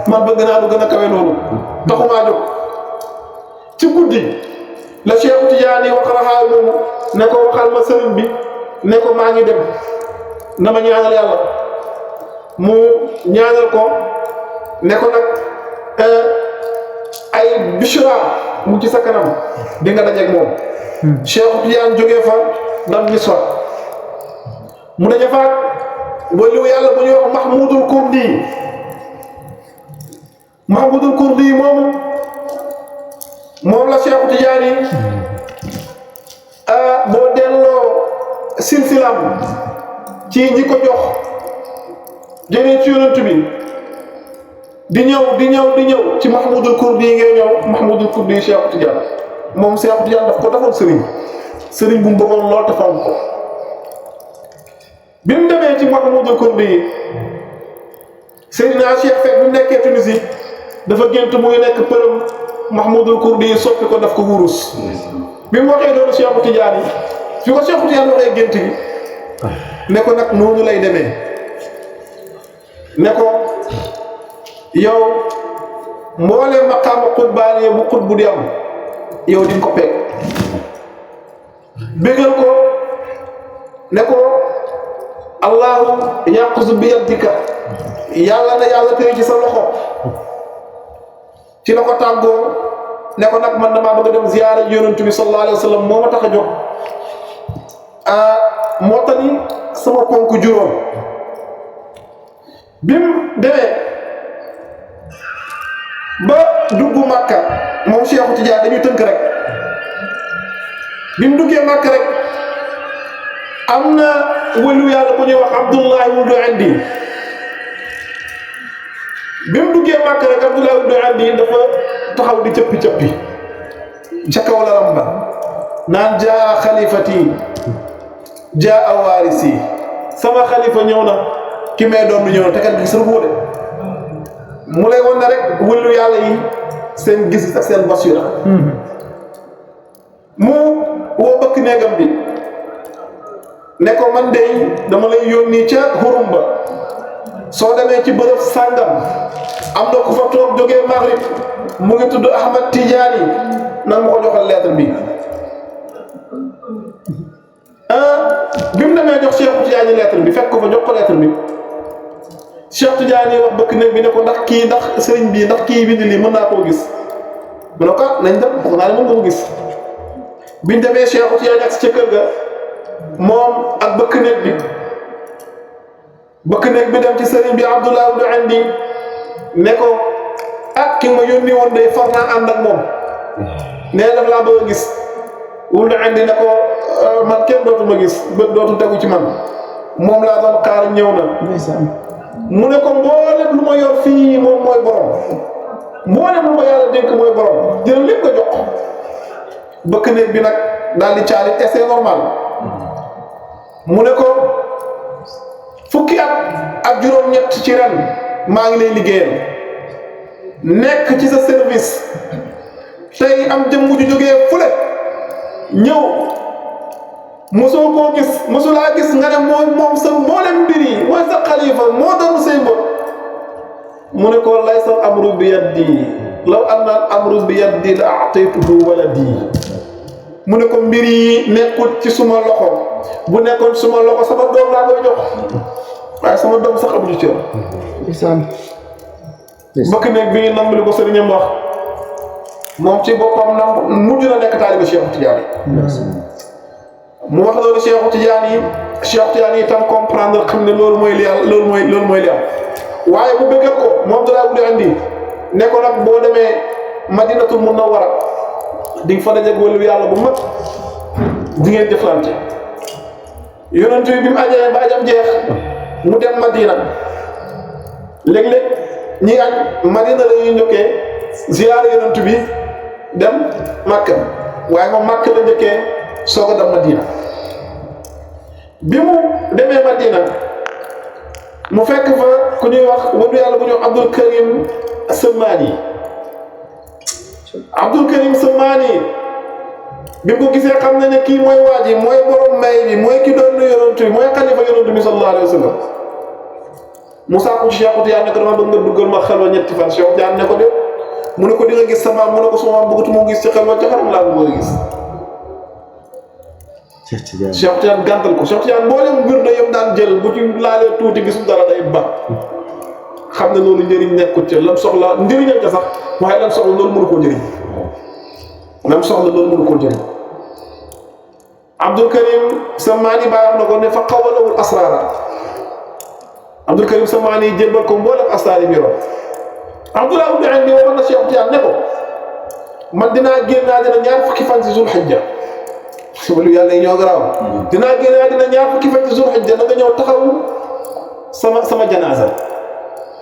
man bëgg naa lu gën a kawe loolu taxumaa jóg ci guddi la Cheikh Tidiane yi wax raxaay moomu ne ko waxal ma sëriñ bi ne ko maa ngi dem na ma ñaanal yàlla mu ñaanal ko ne ko nag ay bishra mu ci sa kanam di nga dajeeg moom Cheikh Tidiane jógee fa dam Misra mu daje fa waliyu yàlla bu ñuy wax Mahmoudul Kurdi moom la Cheikh Tidiane yi boo delloo silsilam ci ñi ko jox jëlee ci yonent bi di ñëw ci Mahmoudul Kurdi yi ngay ñëw Mahmoudul Kurdi yi Cheikh Tidiane moom Cheikh Tidiane daf ko defoon sëriñ bu mu bëggoon lool te fonk ko bi mu demee ci Mahmoudul Kurdi yi Seydina Cheikh fekk bi mu nekkee Tunisie dafa gént muy nekk përëm Mahmoudul Kurdi yi soppi ko daf ko wurus bi mu waxee loolu Cheikh Tidiane yi fi ko Cheikh Tidiane waxee gént gi ne ko nag noonu lay demee ne ko yow mboolee maqaama xutbaani bu xut bu di am yow di nga ko peeg bégal ko ne ko allahu yaqusu bi yadika yàlla na yàlla téye ci sa loxo ci la ko tàggoo ne ko nag man damaa bëgg a dem ziyaara yonent bi sallallahu alayhi wa sallam moo ma tax a jóg moo tani sama ponk juróom bim demee ba dugg Makka moom Cheikhu Tidiane dañuy tënk rek bim duggee Makka rek am na wëlu yàlla bu ñuy wax Abdullahi wuldu Andi bim duggee Makka rek Abdullahi wuldu Andi dafa taxaw di cëppi ca kaw laram ba naan jaa xalifati jaa waarisi sama xalifa ñëw na ki may doon ñëw na te kat gis ko de mu lay won na rek wëllu yàlla yi seen gis ak seen basira mu woo bëkk néegam bi ne ko man de dama lay yónni ca xurum ba soo demee ci bërëb sàngam am na ku fa toog jógee Maghrib mu ngi tudd Ahmad Tidiane nan ma ko joxal lettre bi bi mu demee jox Cheikh Tidiane lettre bi fekk ko fa jox ko lettre bi Cheikh Tidiane wax bëkk néeg bi ne ko ndax kii ndax sëriñ bi ndax kii bind lii mën naa koo gis mu ne ko nañ dem foog naa ne mën nga ko gis biñ demee Cheikh Tidiane ak si ca kër ga moom ak bëkk néeg bi dem ci sëriñ bi Abdoulaye Wulu Andi ne ko ak ki ma yónni woon day far naa ànd ak moom nee daf laa bëgg a gis Wulu Andi ne ko man kenn dootuma gis bët dootu tegu ci man moom laa doon xaar ñëw na mu ne ko mboolem lu ma yor fii moom mooy borom mboolem lu ma yàlla dénk mooy borom jël lépp nga jox bëkk néeg bi nag daal di caali et c'est normal mu ne ko fukki at ak juróom-ñett ci ren maa ngi lay liggéeyal nekk ci sa service tey am jëmm ju jógee fule ñëw mosoo koo gis mosulaa gis nga ne moom sa mboolem mbir yi mooy sa xalifa moo daru say mbot mu ne ko laysa amru bi yaddi law anna al amru bi yaddi la a'taytuhu waladi mu ne ko mbir yi nekkul ci suma loxo bu nekkoon suma loxo sama doom laa koy jox waaye sama doom sax amu ci cër mbokk néeg bi nam li ko sëriñam wax moom ci boppam nam mujj na nekk taaliba Cheikh Tidiane mu wax loolu Cheikh Tidiane yi tam comprendre xam ne loolu mooy li loolu mooy li am waaye bu bëggal ko moom dalaa wuli andi ne ko nag boo demee Madinatul Munawwara di nga fa dajeeg wàllu yàlla bu mag di ngeen jëflante yonent bi mu ajee ba ajam jeex mu dem Madina léeg-léeg ñi aj Madina la ñuy njëkkee ziyaar yonent bi dem Makka waaye moom Makka la njëkkee soog a dem Madina bi mu demee Madina mu fekk fa ku ñuy wax wàllu yàlla bu ñuy wax Abdul Karim Samani bi mu ko gisee xam na ne kii mooy waa ji mooy borom may bi mooy ki doon yonent bi mooy xalifa yonent bi sallallahu alayhi wa sallam mu sàkku ci Cheikh Tidiane ne ko dama bëgg nga duggal ma xelwa ñetti fan Cheikh Tidiane ne ko de mu ne ko di nga gis sama mu ne ko sama bëggatu mu gis ci xelwa ca xaram laa bëgg a gis Cheikh Tidiane gàntal ko Cheikh Tidiane mboolem mbir na yëpp daan jël bu ci laalee tuuti gisul dara day ba xam ne loolu njëriñ nekkul ca lam soxla njëriñam ca sax waaye lam soxla loolu mënu koo njëriñ Abdul Karim Samani bàyyi na ko ne fa xawalawul asraara Abdul Karim Samani jébbal ko mboolem asraar yi bi yor Abdoulaye Wulu Andi waxoon na Cheikh Tidiane ne ko man dinaa génn ñaar fukki fan ci Zulhijja wala yàlla yi ñoo garaaw dinaa génn ñaar fukki fan ci Zulhijja na nga ñëw taxaw sama janaasa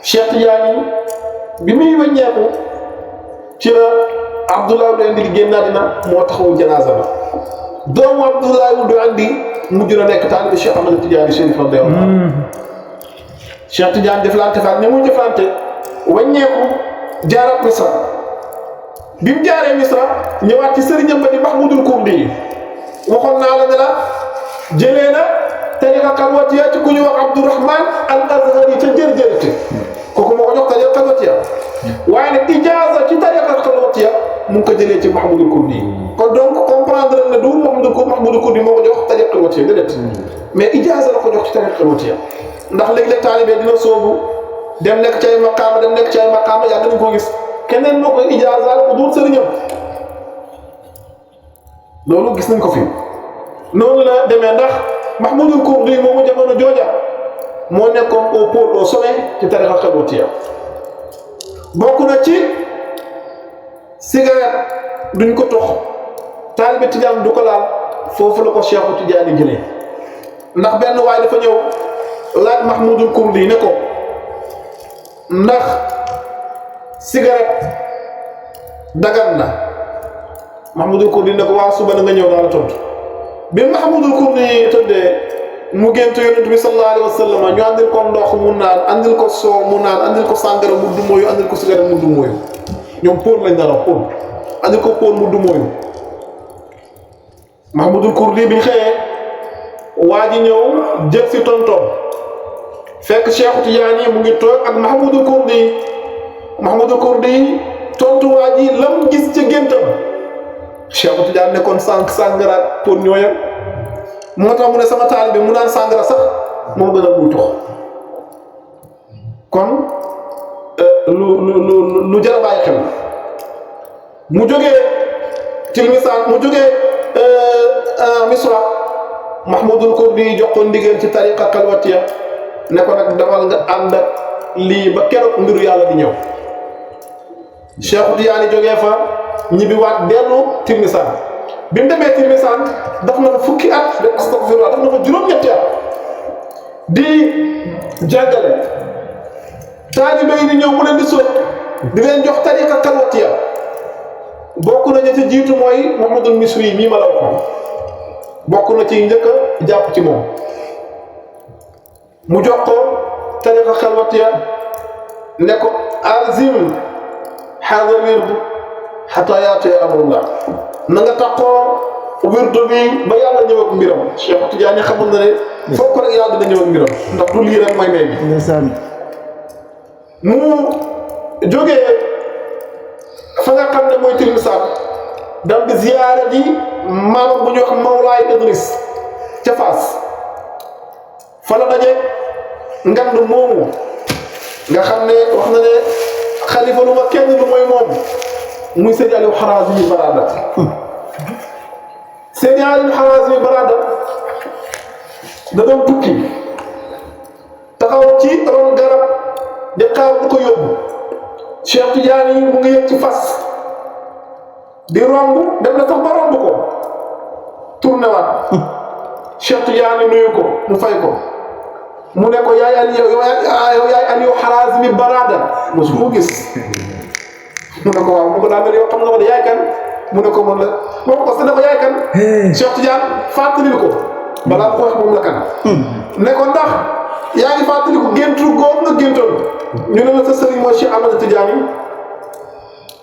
Cheikh Tidiane bi muy wàññeeku ci la Abdoulaye Wulu Andi génn moo taxawu janaasa ba doomu Abdoulaye Wulu Andi mujj na nekk taalibe Cheikh Ahmad Tidiane Chérif radiyallahu anhu Cheikh Tidiane deflante faak ni mu deflante wàññeeku jaaraat Misra bi mu jaaree Misra ñëwaat ci sëriñam ba di Mahmoudul Kurdi waxoon naa la ne la jëlee na tariqa xalwatiya ci ku ñu wax Abdourahman al Azhari ca jërjërte kooku moo ko jox tariqa xalwatiya waaye nag ijaaza ci tariqa xalwatiya mu ngi ko jëlee ci Mahmoudul Kurdi kon donc comprendre ne du Mahmoudou Kourdi moo ko jox tariqa watiya déedéet mais ijaaza la ko jox ci tariqa watiya ndax léeg-léeg taalibe dina soobu dem nekk ci ay maqaama yàgg nañ koo gis keneen moo koy ijaazaal ku dul sëriñam loolu gis nañ ko fi noonu la demee ndax Mahmoudou Kourdi moomu jamono jooja moo nekkoon au pôle au sommet ci tariqa xalwatiya bokk na ci cigarette duñ ko tox taalibe Tijaan du ko laal foofu la ko Cheikhu Tijaani jëlee ndax benn waay dafa ñëw laaj Mahmoudou Kourdi ne ko ndax cigarette dagan na Mahmoudou Kourdi ne ko waa suba na nga ñëw daal tontu bi Mahmoudou Kourdi tëddee mu gént yonent bi sallallahu alayhi wa sallam ñu andil ko ndox mu naan andil ko soow mu naan andil ko sàngara mu du mooyu andil ko cigarette mu du mooyu ñoom póol lañ dara póol andil ko póol mu du mooyu Mahmoudou Kourdi bi ñu xëyee waa ji ñëw jël si tontoom fekk Cheikh Tidiane mu ngi toog ak Mahmoudou Kourdi tontu waa ji lam gis ca géntam Cheikh Tidiane ne kon sàngara pour ñooyam moo tax mu ne sama taalibe mu naan sàngara sax moo gën a muy tox kon lu jar a bàyyi xel mu jógee Tilmisaan mu jógee Misra Mahmoudou Kourdi jox ko ndigal ci tariqa xalwatiya ne ko nag demal nga ànd ak lii ba keroog mbiru yàlla di ñëw Cheikh Tidiane jógee fa ñibbiwaat dellu Tilmisaan bi mu demee Tilmisaan daf na fa fukki at de astagfirullah daf na fa juróom-ñetti at di jàngale taalibe yi di ñëw mu leen di sóot di leen jox tariqa xalwatiya bokk na ña ca jiitu mooy Mouhamadul Misri mii ma la waxoon bokk na ci njëkk a jàpp ci moom mu jox ko tariqa xalwatiya ne ko alzim hada wird hatta yaati amrullah na nga taxoo wirdu bi ba yàlla ñëw ak mbiram Cheikh Tidiane xamul na ne foog ko rek yàlla dina ñëw ak mbiram ndax du lii rek mooy may bi mu jógee fa nga xam ne mooy Tilmisaan dal di ziyaara ji maamam bu ñu wax Mawlaay Idris ca Faas fa la daje ngand moomu nga xam ne wax na ne xalifa lu ma kenn lu mooy moom muy Seydi Aliou Harazimi Barada Seydi Aliou Harazimi Barada da doon tukki taxaw ci ron garab di xaar du ko yóbbu Cheikh Tidiane yi mu ngi yëg ci fas di romb dem na sax ba romb ko tourné waat Cheikh Tidiane nuyu ko mu fay ko mu ne ko yaay Aliou yaay Aliou Harazimi Barada mosu mu gis mu ne ko waaw mu ko daa mel yow xam nga ko de yaay kan mu ne ko man la moom ko ne ko yaay kan Cheikh Tidiane fàttalil ko balaa ko wax moom la kan ne ko ndax yaa ngi fàttali ko géntu góor nga géntoon ñu ne la sa sëriñ mooy Cheikh Ahmad Tidiane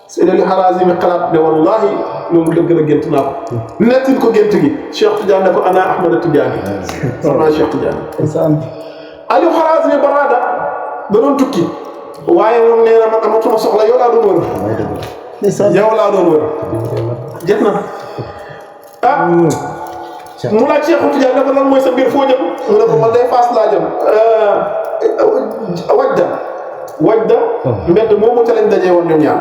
Seydi Aliou Harazimi xalaat ne wallahi loolu dëgg la gént naa ko nettil ko gént gi Cheikh Tidiane ne ko ana Ahmad Tidiane sama Cheikh Tidiane Aliou Harazimi Barada da doon tukki waaye moom nee na man amatuma soxla yow laa doon wër yow laa doon wër jëf na ah mu laaj Cheikh Tidiane ne ko lan mooy sa mbir foo jëm mu ne ko man day Faas laa jëm wajda mbedd moomu ca lañ dajee woon ñoom ñaar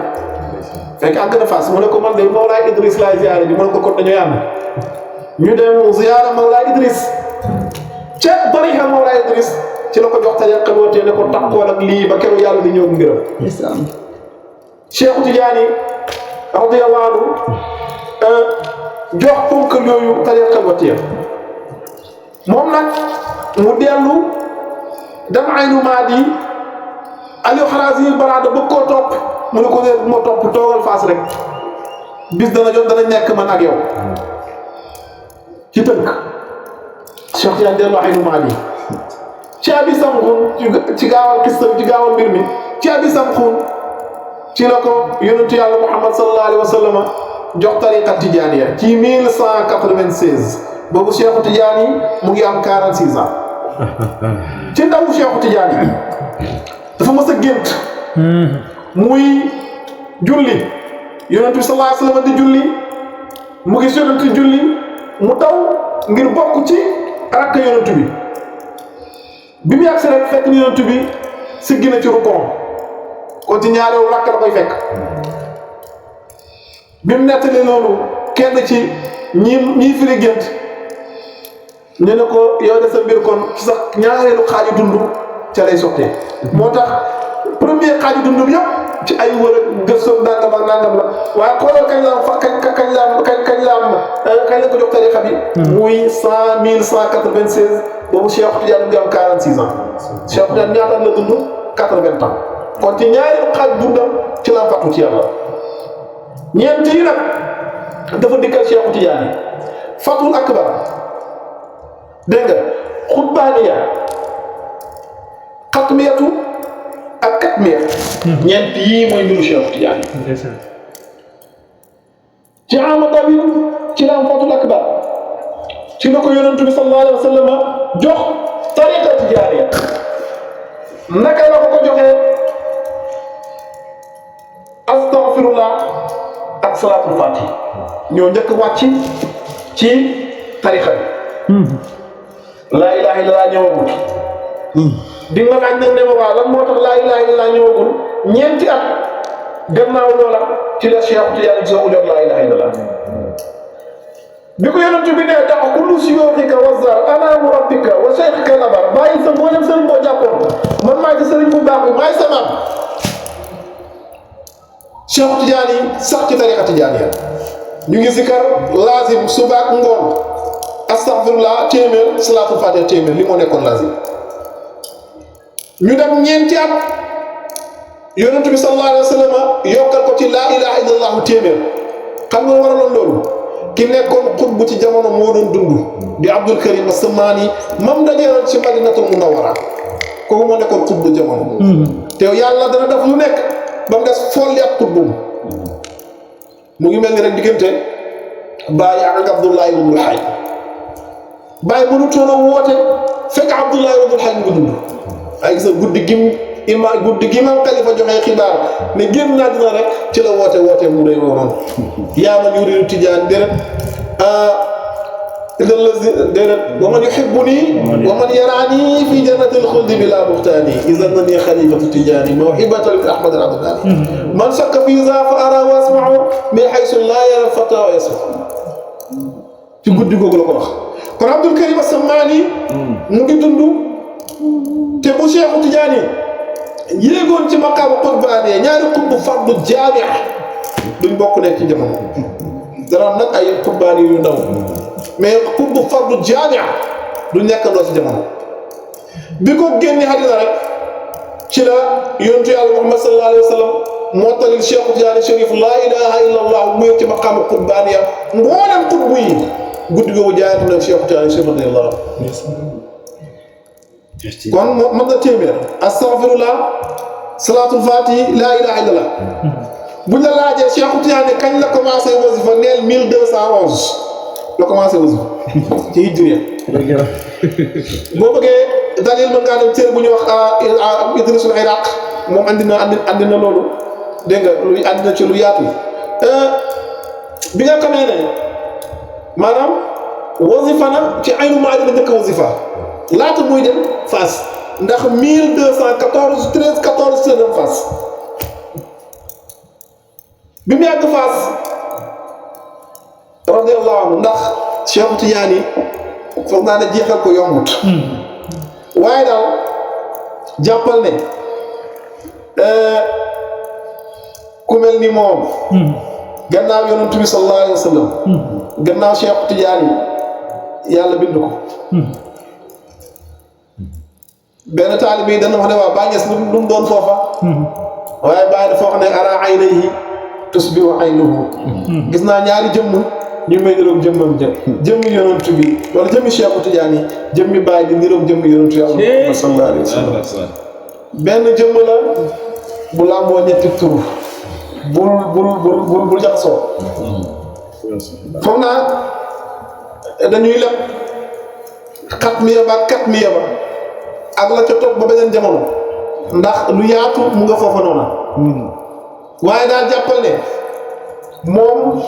fekk àgg na Faas mu ne ko man de Mawlaay Idris laay ziyaare bi mu ne ko kon dañoo yànd ñu dem ziyaara Mawlaay Idris ca barixa Mawlaay Idris ci la ko jox tariqa xalwatiya ne ko takkool ak lii ba keroog yàlla di ñëw ngiram Cheikh Tidiane radiyallahu anhu jox ponkal yooyu tariqa xalwatiya moom nag mu dellu dem Aynu Maadi Aliou Harazimi Barada bëgg koo topp mu ne ko dee moo topp toogal Faas rek bis dana jot dana nekk man ak yow ci tënk Cheikh Tidiane dellu Aynu Maadi ci abi samxun ci gaawal xista ci gaawal mbir mi ci abi samxun ci la ko yonentu yàlla Muhammad sallallahu alayhi wa sallam jox tariqa Tidianiya ci 1196 boobu Cheikh Tidiane mu ngi am 46 ans ci ndawu Cheikh Tidiane dafa mës a gént muy julli yonentu sallallahu alayhi wa sallam di julli mu gis yonent julli mu taw ngir bokk ci rakk yonent bi mu yàgsi rek fekk ni yonent bi siggi na ci rukkoon kon ci ñaareelu rakk la koy fekk bi mu nettali loolu kenn ci ñii firi gént ñu ne ko yow de sa mbir kon ci sax ñaareelu xaaju dund ca lay sottee moo tax premier xaaju dund bi yëpp ci ay wër a gëstoo nangam ak nangam la waaye xoolal kañ la ko jox tarixa bi muy 1196 boobu Cheikh Tidiane bi am 46 ans Cheikh Tidiane ñaata la dund 80 ans kon ci ñaareelu xaaju dundam ci la fàttu ci yàlla ñeent yi nag dafa dikkal Cheikh Tidiane fatul akbar dégg nga xutbaaniya xatmiyatu ak katmiya ñeent yii mooy mbiru Cheikh Tidiane ci amadawi ci la am fatul akbar ci la ko yonent bi sallallahu alayhi wa sallam jox tariqa tijaaniya naka la ko joxee astaghfirullah ak salaatul fatih ñoo njëkk wàcc ci tariqa bi laa ilaha illallah ñëwagul di nga laaj nag ne ma waaw lan moo tax laa ilaha illallah ñëwagul ñeenti at gannaaw loola ci la Cheikh Tidiane soo ujoon laa ilaha illallah bi ko yonent bi ne tax kullu siyooxika wa zar ana murabbika wa cheikhika labar bàyyi sa mboolem sëriñ boo jàppoon man maay sa sëriñ bu baax bi maay sa maam Cheikh Tidiane yi sax ci tariqa Tidiane ya ñu ngi zikar lazim suba ak ngoon astaghfirullah téeméer salaatul faatiha téeméer li moo nekkoon lazim ñu dem ñeenti at yonent bi sallallahu alayhi wa sallam yokkal ko ci laa ilaha illallah téeméer xam nga waraloon loolu ki nekkoon xutbu ci jamono moo doon dund di Abdul Karim as-Sammaani mam dajeeroon ci Madinatul Munawwara kooku moo nekkoon xutbu jamono te yàlla dana def lu nekk ba mu des folli ak xutbu mu ngi mel ni rek diggante Baye ak Abdullah ibn Hayy Baye mënutoon a woote fekk Abdullah ibn Hayy mu ngi dund ay gis nga guddi gi ma Xalifa joxe xibaar ne génn naa dina rek ci la woote mu rëy woon yaa man yuriidu tijaan déedéet déedéet wa man yuhibbuni wa man yaraani fi jannatil xuldi bila buxtaani izan nani xalifatu tijaani mawhibatan min ahmad al-abdaani man shakka fi za fa ara wa asma'u min haysu la yara al-fata wa yasma'u ci guddi googu la ko wax kon Abdul Karim as-Sammaani mu ngi dund te bu Cheikh Tidiane yéegoon ci maqaama qutbaaniya ñaari qutbu fardu jaami'a duñ bokk nekk ci jamono dara nag ay qutbaani yu ndaw mais qutbu fardu jaami'a duñ nekkandoo ci jamono bi ko génne àddina rek ci la yonentu Yàlla Muhammad sallallahu alayhi wa sallam moo talil Cheikh Tidiane Chérif laa ilaha illa allah mu yëg ci maqaama qutbaaniya mboolem qutbu yi guddi googu jaayante na Cheikh Tidiane Chérif radiyallahu kon mën na téeméer astaghfirullah salaatul faatihi laa ilaha illallah buñ la laajee Cheikh Tidiane kañ la commencé wasifa neel 1211 la commencé wasifa ci hijriya boo bëggee dalil mën ngaa dem téere bu ñuy wax Idrisul Iraq moom andi na loolu dégg nga lu andi na ci lu yaatu bi nga xamee ne maanaam wasifa na ci aynu maadi la njëkk wasifa laata muy dem Fass ndax 1214 13 14 ci la dem Fass bi mu yàgg Fass radiyallahu anhu ndax Cheikh Tidiane foog naa ne jeexal ko yombut waaye daal jàppal ne ku mel ni moom gannaaw yonent bi sallallahu alayhi wa sallam gannaaw Cheikh Tidiane yàlla bind ko benn taalibe yi dana wax ne waa Baay Ñas lu mu doon foofa waaye Baay dafa wax ne ara aynayhi tusbihu aynuhu gis naa ñaari jëmm ñu may niroog jëmmam jëmmi yonent bi wala jëmmi Cheikh Tidiane jëmmi Baay di niroog jëmmi yonent Yàlla sallallahu alayhi wa sallam benn jëmm la bu làmboo ñetti tur bul jaxasoo foog naa dañuy leb xatmiya ba katmiya ba ak la ca topp ba beneen jamono ndax lu yaatu mu nga foofa noona waaye daal jàppal ne moom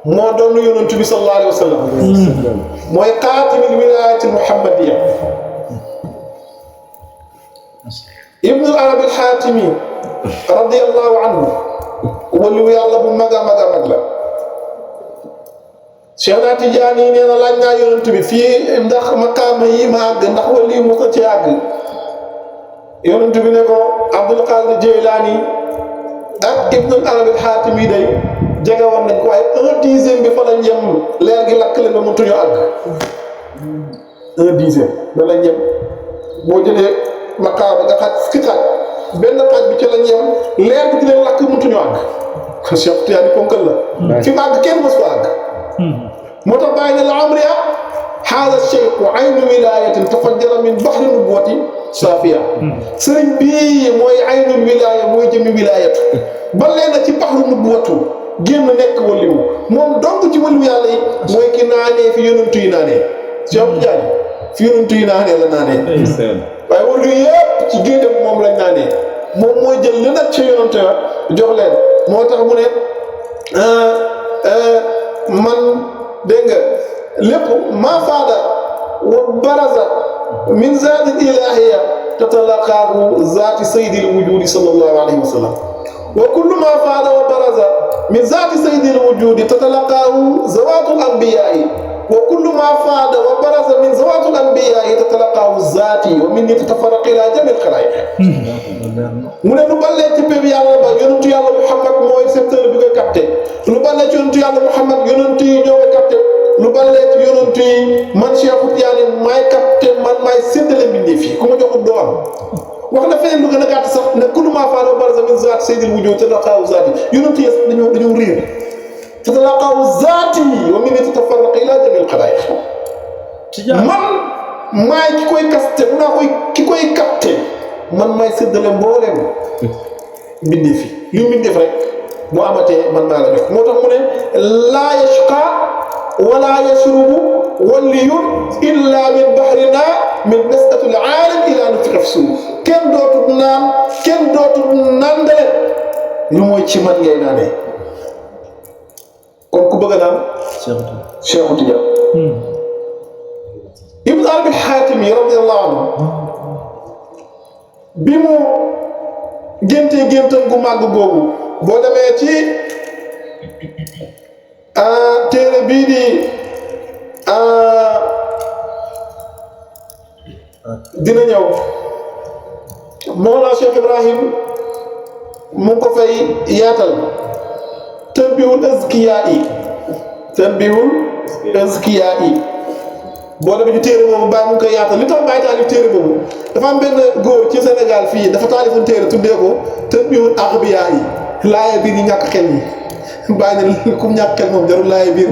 moo doon yonent bi sallallahu alayhi wa sallam mooy xaatimil wilaayatil muhammadiyya ibnu arabi al-xaatimi radiyallahu anhu waliyu yàlla bu mag a mag a mag la Cheikh na Tijaani yi nee na laaj naa yonent bi fii ndax maqaama yi ma àgg ndax waliyu mos na ci àgg yonent bi ne ko Abdul Qaadir Jeylaani ak ibnu arabi al-xaatimi day jege woon nañ ko waaye 1/10 bi fa lañ yem leer gi lakk la nga mëntuñu àgg 1/10 ba lañ yem boo jëlee maqaama nga xaaj fukki xaaj benn xaaj bi ci lañ yem leer bi di leen lakk mëntuñu àgg kon Cheikh Tidiane ponkal la fi mu àgg kenn mos fa àgg moo tax bàyyi ne la amriya haada cheikhu aynu wilayatin tafajjara min bahri nubuwati saafiya sëriñ bii mooy aynul wilaya mooy jëmi wilayatu ba leena ci bahru nubuwatu génn nekk waliwu moom donc ci waliwu yàlla yi mooy ki naanee fi yonentu yi naanee Cheikh Tidiane fi yonentu yi naanee la naanee waaye waliwu yëpp ci géejam moom lañ naanee moom mooy jël li nag ci yonentu ya jox leen moo tax mu ne man dégg nga lépp maa faada wa baraza min zaati ilahiya tatalaqaahu zaati sayyidil wujudi sallallahu alayhi wa sallam wa kullu maa faada wa baraza min zaati sayyidil wujudi tatalaqaahu zawaatul anbiyaa'i wa kullu maa faada wa baraza min zawaatul anbiyaa'i tatalaqaahu zaati wa minni tatafarraqu ilaa jamiil xalaa'iq mu ne lu ballee ci pépp yàlla ba yonentu yàlla Muhammad mooy secteur bi koy capté lu ballee ci yonentu yàlla Muhammad yonentu yi ñoo koy capté lu ballee ci yonentu yi man Cheikh Tidiane maay capté man maay séddale mbindéef yi ku ma joxul doo am wax na feneen lu gën a gàtt sax ne kullu maa faada wa baraza min zaati sayyidil wujuud tatalaqaahu zaati yonentu yi dañoo réer tatalaqaahu zaati wa minni tatafarraqu ilaa jamiil xalaa'iq man maay ki koy casté mun naa koy ki koy capté man maay séddale mbooleem mbindeef yi lu mbindeef rek mu amatee man maa la jox moo tax mu ne laa yashqa wala yashrubu waliyun illa min bahrina min nasatul aalam ila nufika fi suur kenn dootul naan kenn dootul nandale lu mooy ci man ngay naanee kon ku bëgg a naan Cheikh Tidiane Ibn Arabi al-Xaatimi radiyallahu anhu bi mu géntee géntam gu màgg googu boo demee ci téere bii di dina ñëw Mawlana Cheikh Ibrahim mu ngi ko fay yaatal tanbihul azkiyaa yi tanbihul azkiyaa yi boo demee ci téere boobu Baye mu ngi koy yaatal li tax Baye taalif téere boobu dafa am benn góor ci Sénégal fii dafa taalifoon téere tuddee ko tanbihul aghbiyaa yi laaya biir yi ñàkk xel yi Baye ne ku ñàkk xel moom jarul laaya biir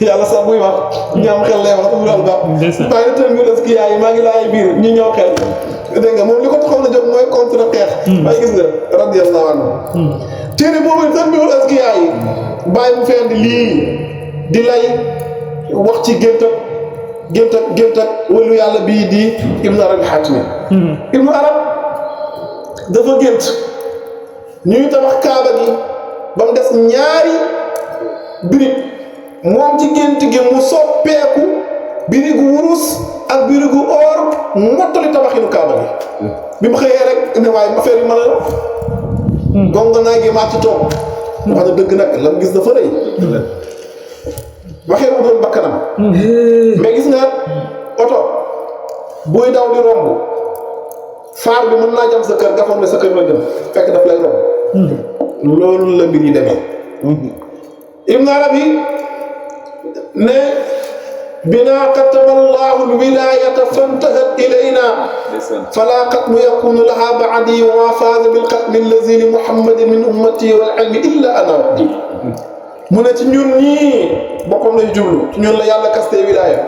yàlla sax muy wax ñu am xel lay wax du loolu baax Baye ne tanbihul azkiyaa yi maa ngi laaya biir ñu ñëw xel dégg nga moom li ko taxoon na jóg mooy contre xeex waaye gis nga radiyallahu anhu téere boobu tanbihul azkiyaa yi Baye mu feen di lii di lay wax ci gént ak wëlu yàlla bii di Ibn Arabi al-Xaatimi Ibn Arab dafa gént ñuy tabax kaaba gi ba mu des ñaari birig moom ci gént gi mu soppeeku birigu wurus ak birigu or mottali tabaxinu kaaba gi bi mu xëyee rek ne waaye affaire yi mën a gonga naa gi maa ci toog wax na dëgg nag lan gis dafa rëy waxee mu doon bakkanam mais gis nga oto buy daw di romb faar bi mën naa jam sa kër nga foog ne sa kër la jëm fekk daf lay romb loolu la mbir yi demee Ibn Arabi ne bina kataba Allahu al-wilayata fantahat ilayna fala qatmu yakunu laha ba'di wa ma faza bil qatmi allazi li Muhammadin min ummati wal ilmi illa ana wahdi mu ne ci ñun ñii boppam lay jublu ci ñun la yàlla kaste wilaya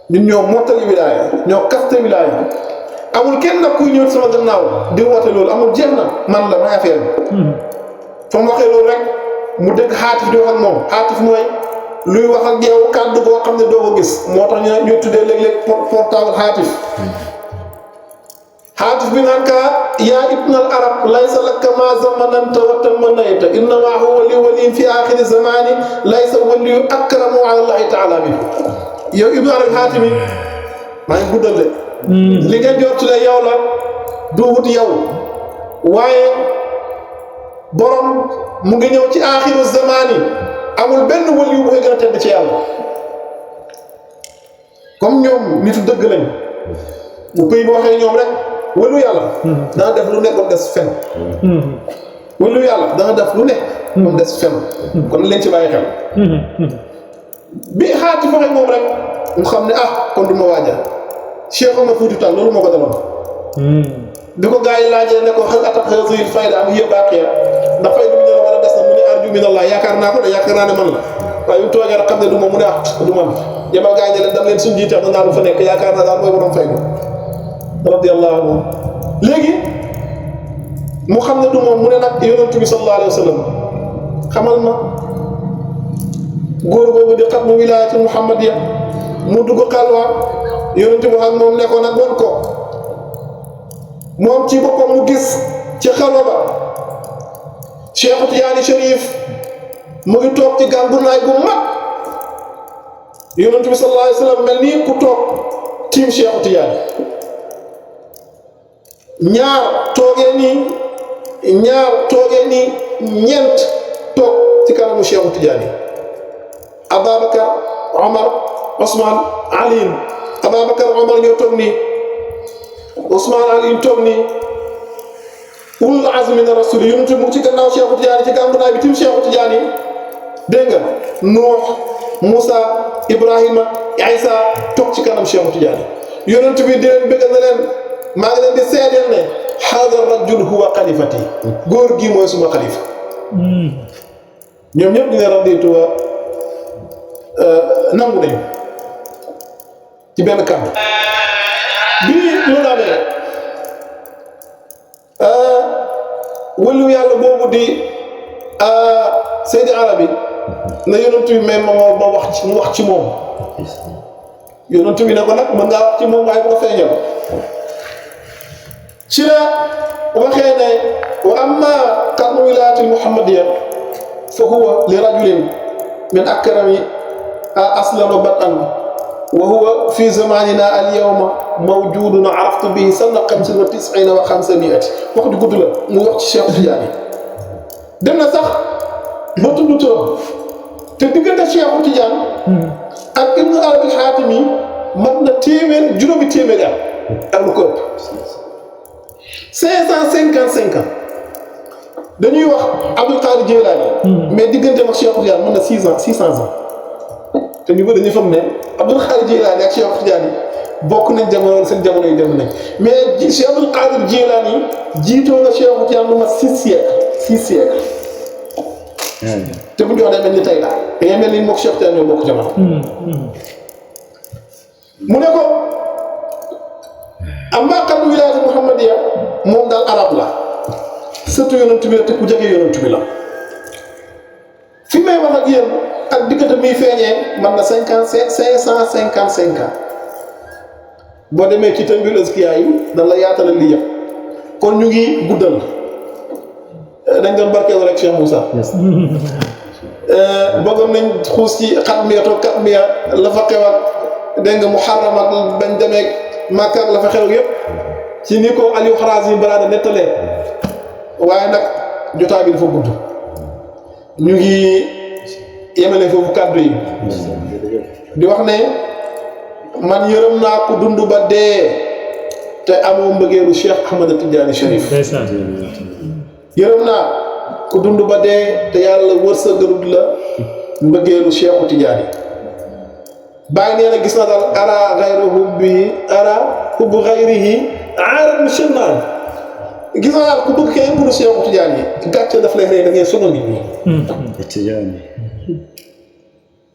ñun ñoo mottali wilaya ñoo kaste wilaya amul kenn nag kuy ñëw sama gannaaw di woote loolu amul jeex na man la may affaire bi fa mu waxee loolu rek mu dégg xaatif di wax ak moom xaatif mooy luy wax ak yow kàddu goo xam ne doo ko gis moo tax ñu tuddee léeg-léeg portable xaatif Haatif bi naan kaa yaa ibnal arab laysa laka ma zamananta wa tamanayta innama huwa li waliyin fi axiri zamani laysa waliyu akramu ala allahi taala min yow ibnu arab Haatim maa ngi guddal de li ngeen jottule yow la du wut yow waaye borom mu ngi ñëw ci axiru zamani amul benn waliyu bu koy gën a tedd ci yàlla comme ñoom nitu dëgg lañ bu pëy bi waxee ñoom rek wëlu yàlla dana def lu nekk ba mu des fen wëlu yàlla dana def lu nekk ba mu des fen kon leen ci bàyyi xel bi Haatif waxee moom rek mu xam ne kon du ma waajal Cheikh Omar Fouti Tall loolu moo ko daloon bi ko gars yi laajee ne ko xel attaque xel fayda am yëpp àqee ndax fayda bi ñu la war a des na mu ne arju min Allah yaakaar naa ko de yaakaar naa ne man la waaye bi mu toogee rek xam ne du ma mu ne du man yemal gars yi ne leen dem leen suñu jiite am na naa lu fa nekk yaakaar naa daal mooy borom fayda radiyallahu anhu léegi mu xam ne du moom mu ne nag yonent bi sallallahu alayhi wa sallam xamal ma góor boobu di xam mu wilaayatu muhammadiya mu dugg xalwa yonent bi ak moom nekkoon ak won ko moom ci boppam mu gis ci xalwa ba Cheikh Tidiane Chérif mu ngi toog ci gàngunaay bu mag yonent bi sallallahu alayhi wa sallam mel nii ku toog tiim Cheikh Tidiane ñaar toogee nii ñeent toog ci kanamu Cheikh Tidiane Ababacar Omar Ousmane Ali Ababacar Omar ñoo toog nii Ousmane Ali toog nii ulul azmi min rasul yonent mu ngi ci gannaaw Cheikh Tidiane ci gàmbunaay bi tim Cheikh Tidiane dégg nga Nuux Moussa Ibrahima Isa toog ci kanam Cheikh Tidiane yonent bi di leen bëgg na leen maa ngi leen di seedeel ne haada rajul huwa xalifati góor gi mooy suma xalifa ñoom ñëpp dina raditu wa nangu nañu ci benn kàddu bii loolu amee wëlu yàlla boobu di Seydi Arabi na yonent bi mais ma wax ci moom yonent bi ne ko nag mën ngaa wax ci moom waaye bu ko feeñal ci la waxee ne wa amma qarnu wilaayati muhammadiya fa huwa li rajulin min akrami aslan wa bat'an wa huwa fi zamanina al yawma mawjudun araftu bihi sana 95 wa 500 wax ju gudd la mu wax ci Cheikh Tidiane dem na sax ba tudd turam te diggante Cheikh Tidiane ak Ibn Arabi al-Hatimi mat na juróomi téeméeri ak lu ko ëpp 555 ans dañuy wax Abdul Qadir Jilani mais diggante ak Cheikh Tidiane mën na 600 ans te ñu bëri dañuy xam ne Abdul Qadir Jilani ak Cheikh Tidiane bokk nañ jamono seen jamono yi dem nañ mais Cheikh Abdul Qadir Jilani jiitoo nga Cheikh Tidiane lu mat 6 siècles te bu ñu wax day mel ni tey daal da ngay mel ni moom Cheikh Tidiane ñoo bokk jamono. mu ne ko amma qarnu wilaayati muhammadiya moom daal arab la surtout yonent bi la te ku jege yonent bi la fi may wax ak yéen ak diggante muy feeñee man na 555 ans boo demee ci Tanbihul Azkiya yi dan la yaatalal li yëpp kon ñu ngi guddal dañ doon barkeelu rek Cheikh Moussa bëggoon nañ xuus ci xatmiya to katmiya la fa xew ak dégg nga muharram ak bañ demee Makka ak la fa xew yëpp ci ni ko Aliou Harazim Barada nettalee waaye nag jotaay bi dafa gudd ñu ngi yemale foofu kàddu yi di wax ne man yërëm naa ko dund ba dee te amoo mbëggeelu Cheikh Ahmad Tidiane Chérif yërëm naa ku dund ba dee te yàlla wërsëgalul la mbëggeelu Cheikh Tidiane bàyyi nee na gis na daal ara xayru hubbi ara hubbu xayrihi aarat shanaan gis na daal ku bëgg kenn ku dul Cheikh Tidiane yi gàcce daf lay rey da ngay sonal nit ñi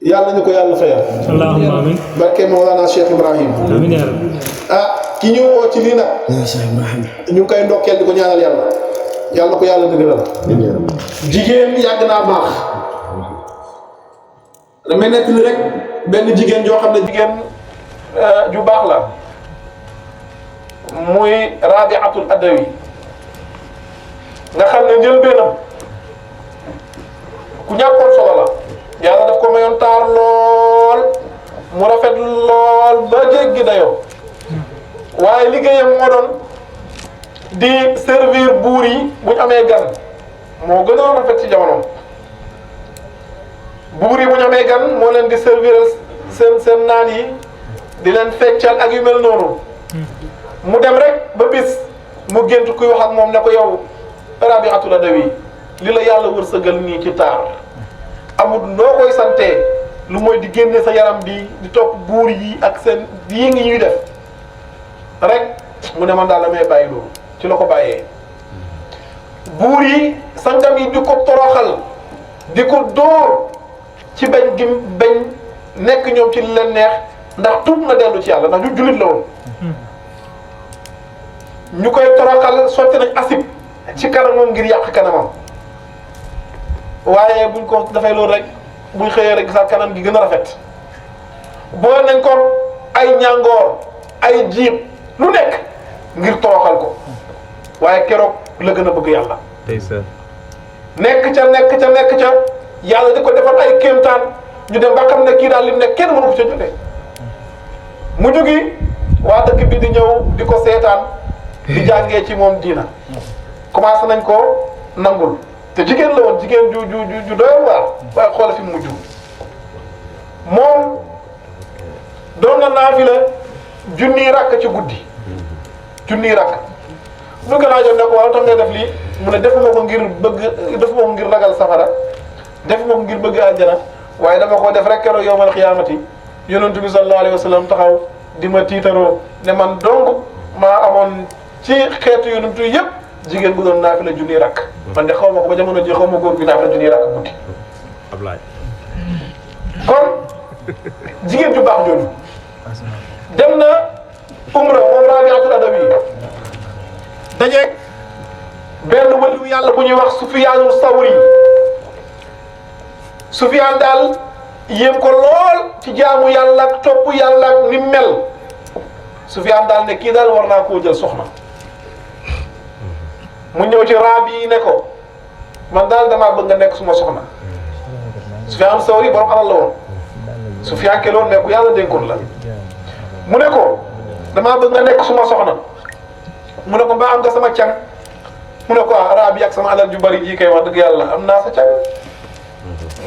yàlla ñu ko yàlla fayal allahumma amin barke Mawlana Cheikh Ibrahim amin ya rabbi ki ñu woo ci lii nag ñu ngi koy ndokkeel di ko ñaanal yàlla ko yàlla dëgëral jigéen yàgg naa baax damay nekk ni rek benn jigéen joo xam ne jigéen ju baax la muy Rabiatul Adawi nga xam ne njëlbeenam ku ñàkkoon solo la yàlla daf ko mayoon taar lool mu rafet lool ba jéggi dayoo waaye liggéeyam moo doon di servir buur yi bu ñu amee gan moo gënoon rafet ci jamonoom buur yi bu ñu amee gan moo leen di servir seen naan yi di leen feccal ak yu mel noonu mu dem rek ba bis mu gént kuy wax ak moom ne ko yow Rabiatul Adawi li la yàlla wërsëgal nii ci taar amul noo koy santee lu mooy di génne sa yaram bi di topp buur yi ak seen yi ngi ñuy def rek mu ne man daal damay bàyyi loolu ci la ko bàyyee buur yi sangam yi di ko toroxal di ko dóor ci bañ gi bañ nekk ñoom ci li leen neex ndax tuub na dellu ci yàlla ndax ñu jullit la woon ñu koy toroxal sotti nañ asib ci kanamam ngir yàq kanamam waaye buñ ko dafay loolu rek buñ xëyee rek gisaat kanam gi gën a rafet boole nañ ko ay ñàngoor ay jiib lu nekk ngir toroxal ko waaye keroog la gën a bëgg yàlla nekk ca yàlla di ko defal ay kéemtaan ñu dem ba xam ne kii daal lim nekk kenn mënu ko ca jotee mu jógi waa dëkk bi di ñëw di ko seetaan di jàngee ci moom diina commencé nañ ko nangul te jigéen la woon jigéen ju doyoon waar waaye xoolal fi mu mujj moom doon na naafila junniy rakk ci guddi junniy rakk bu ko laajoon ne ko waaw tax ngay def lii mu ne defuma ko ngir ragal safara defuma ko ngir bëgg aljana waaye dama ko def rek keroog yowmal xiyaamati yonent bi sallallahu alayhi wa sallam taxaw di ma tiitaroo ne man dong maa amoon ci xeetu yonent yi yëpp jigéen bu doon naafila junniy rakk man de xaw ma ko ba jamono ji xaw ma góor bi naafila junniy rakk guddi Ablaye kon jigéen ju baax jooju dem na umra moom Rabiatul Adawi dajeeg benn waliyu yàlla bu ñuy wax Sufyaanul Sawri Sufyaan daal yéem ko lool ci jaamu yàlla ak topp yàlla ak ni mel Sufyaan daal ne kii daal war naa koo jël soxna mu ñëw ci Raabi yi ne ko man daal damaa bëgg nga nekk suma soxna Sufyaan Sawri borom alal la woon Sufyaan ke loon mais ku yàlla dénkoon la mu ne ko damaa bëgg nga nekk suma soxna mu ne ko mbaa am nga sama can mu ne ko Raabi ak sama alal ju bari ji kay wax dëgg yàlla am naa sa can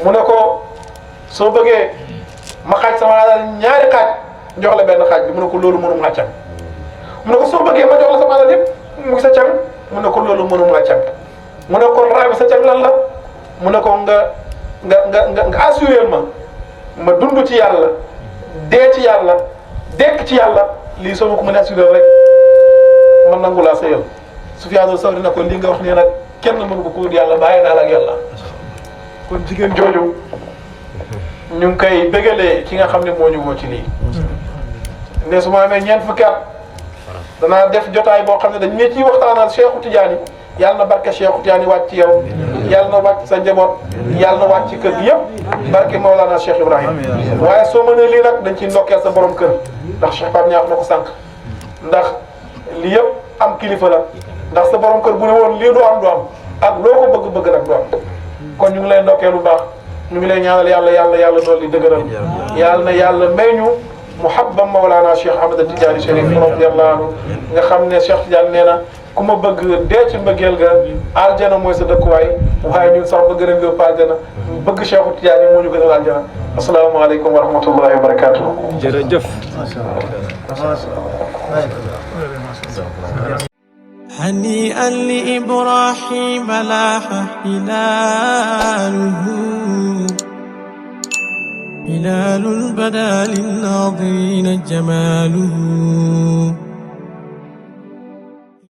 mu ne ko soo bëggee ma xaaj sama alal ñaari xaaj jox la benn xaaj bi mu ne ko loolu mënuma can mu ne ko soo bëggee ma jox la sama alal yëpp mu ngi sa can mu ne ko loolu mënuma can mu ne ko Raabi sa can lan la mu ne ko nga assuré ma dund ci yàlla dee ci yàlla dekk ci yàlla lii soo ma ko mënee assuré rek man nangu laa sëyal Sufyaanul Sawri na ko lii nga wax nii nag kenn mënu ko ko yàlla bàyyi naa la ak yàlla kon jigéen jooju ñu ngi koy bégalee ki nga xam ne moo ñu woo ci lii ne su ma amee ñeent fukki at danaa def jotaay boo xam ne dañ ne ciy waxtaanal Cheikhu Tidiane yàlla na barke Cheikhu Tidiane wàcc ci yow yàlla na wàcc sa njaboot yàlla na wàcc ci kër gi yëpp barke Maolana Cheikh Ibrahim waaye soo mënee lii nag dañ ciy ndokkeel sa borom kër ndax Cheikh Pape ñaax na ko sànq ndax lii yëpp am kilifa la ndax sa borom kër bu ne woon lii du am ak loo ko bëgg-bëgg nag du am kon ñu ngi lay ndokkee lu baax ñu ngi lay ñaanal yàlla dool li dëgëral yàlla na yàlla may ñu muhabba Mawlana Cheikh Ahmed Tidiane Chérif radiyallahu anhu nga xam ne Cheikh Tidiane nee na ku ma bëgg dee ci mbëggeel ga aljana mooy sa dëkkuwaay waaye ñun sax bëgg nañ lépp aljana bëgg Cheikh Tidiane moo ñu gënal aljana asalaamaaleykum wa rahmatullahi wa barakatuh jërëjëf هنيئا لإبراهيم لاح هلاله هلال بدا للناظرين جماله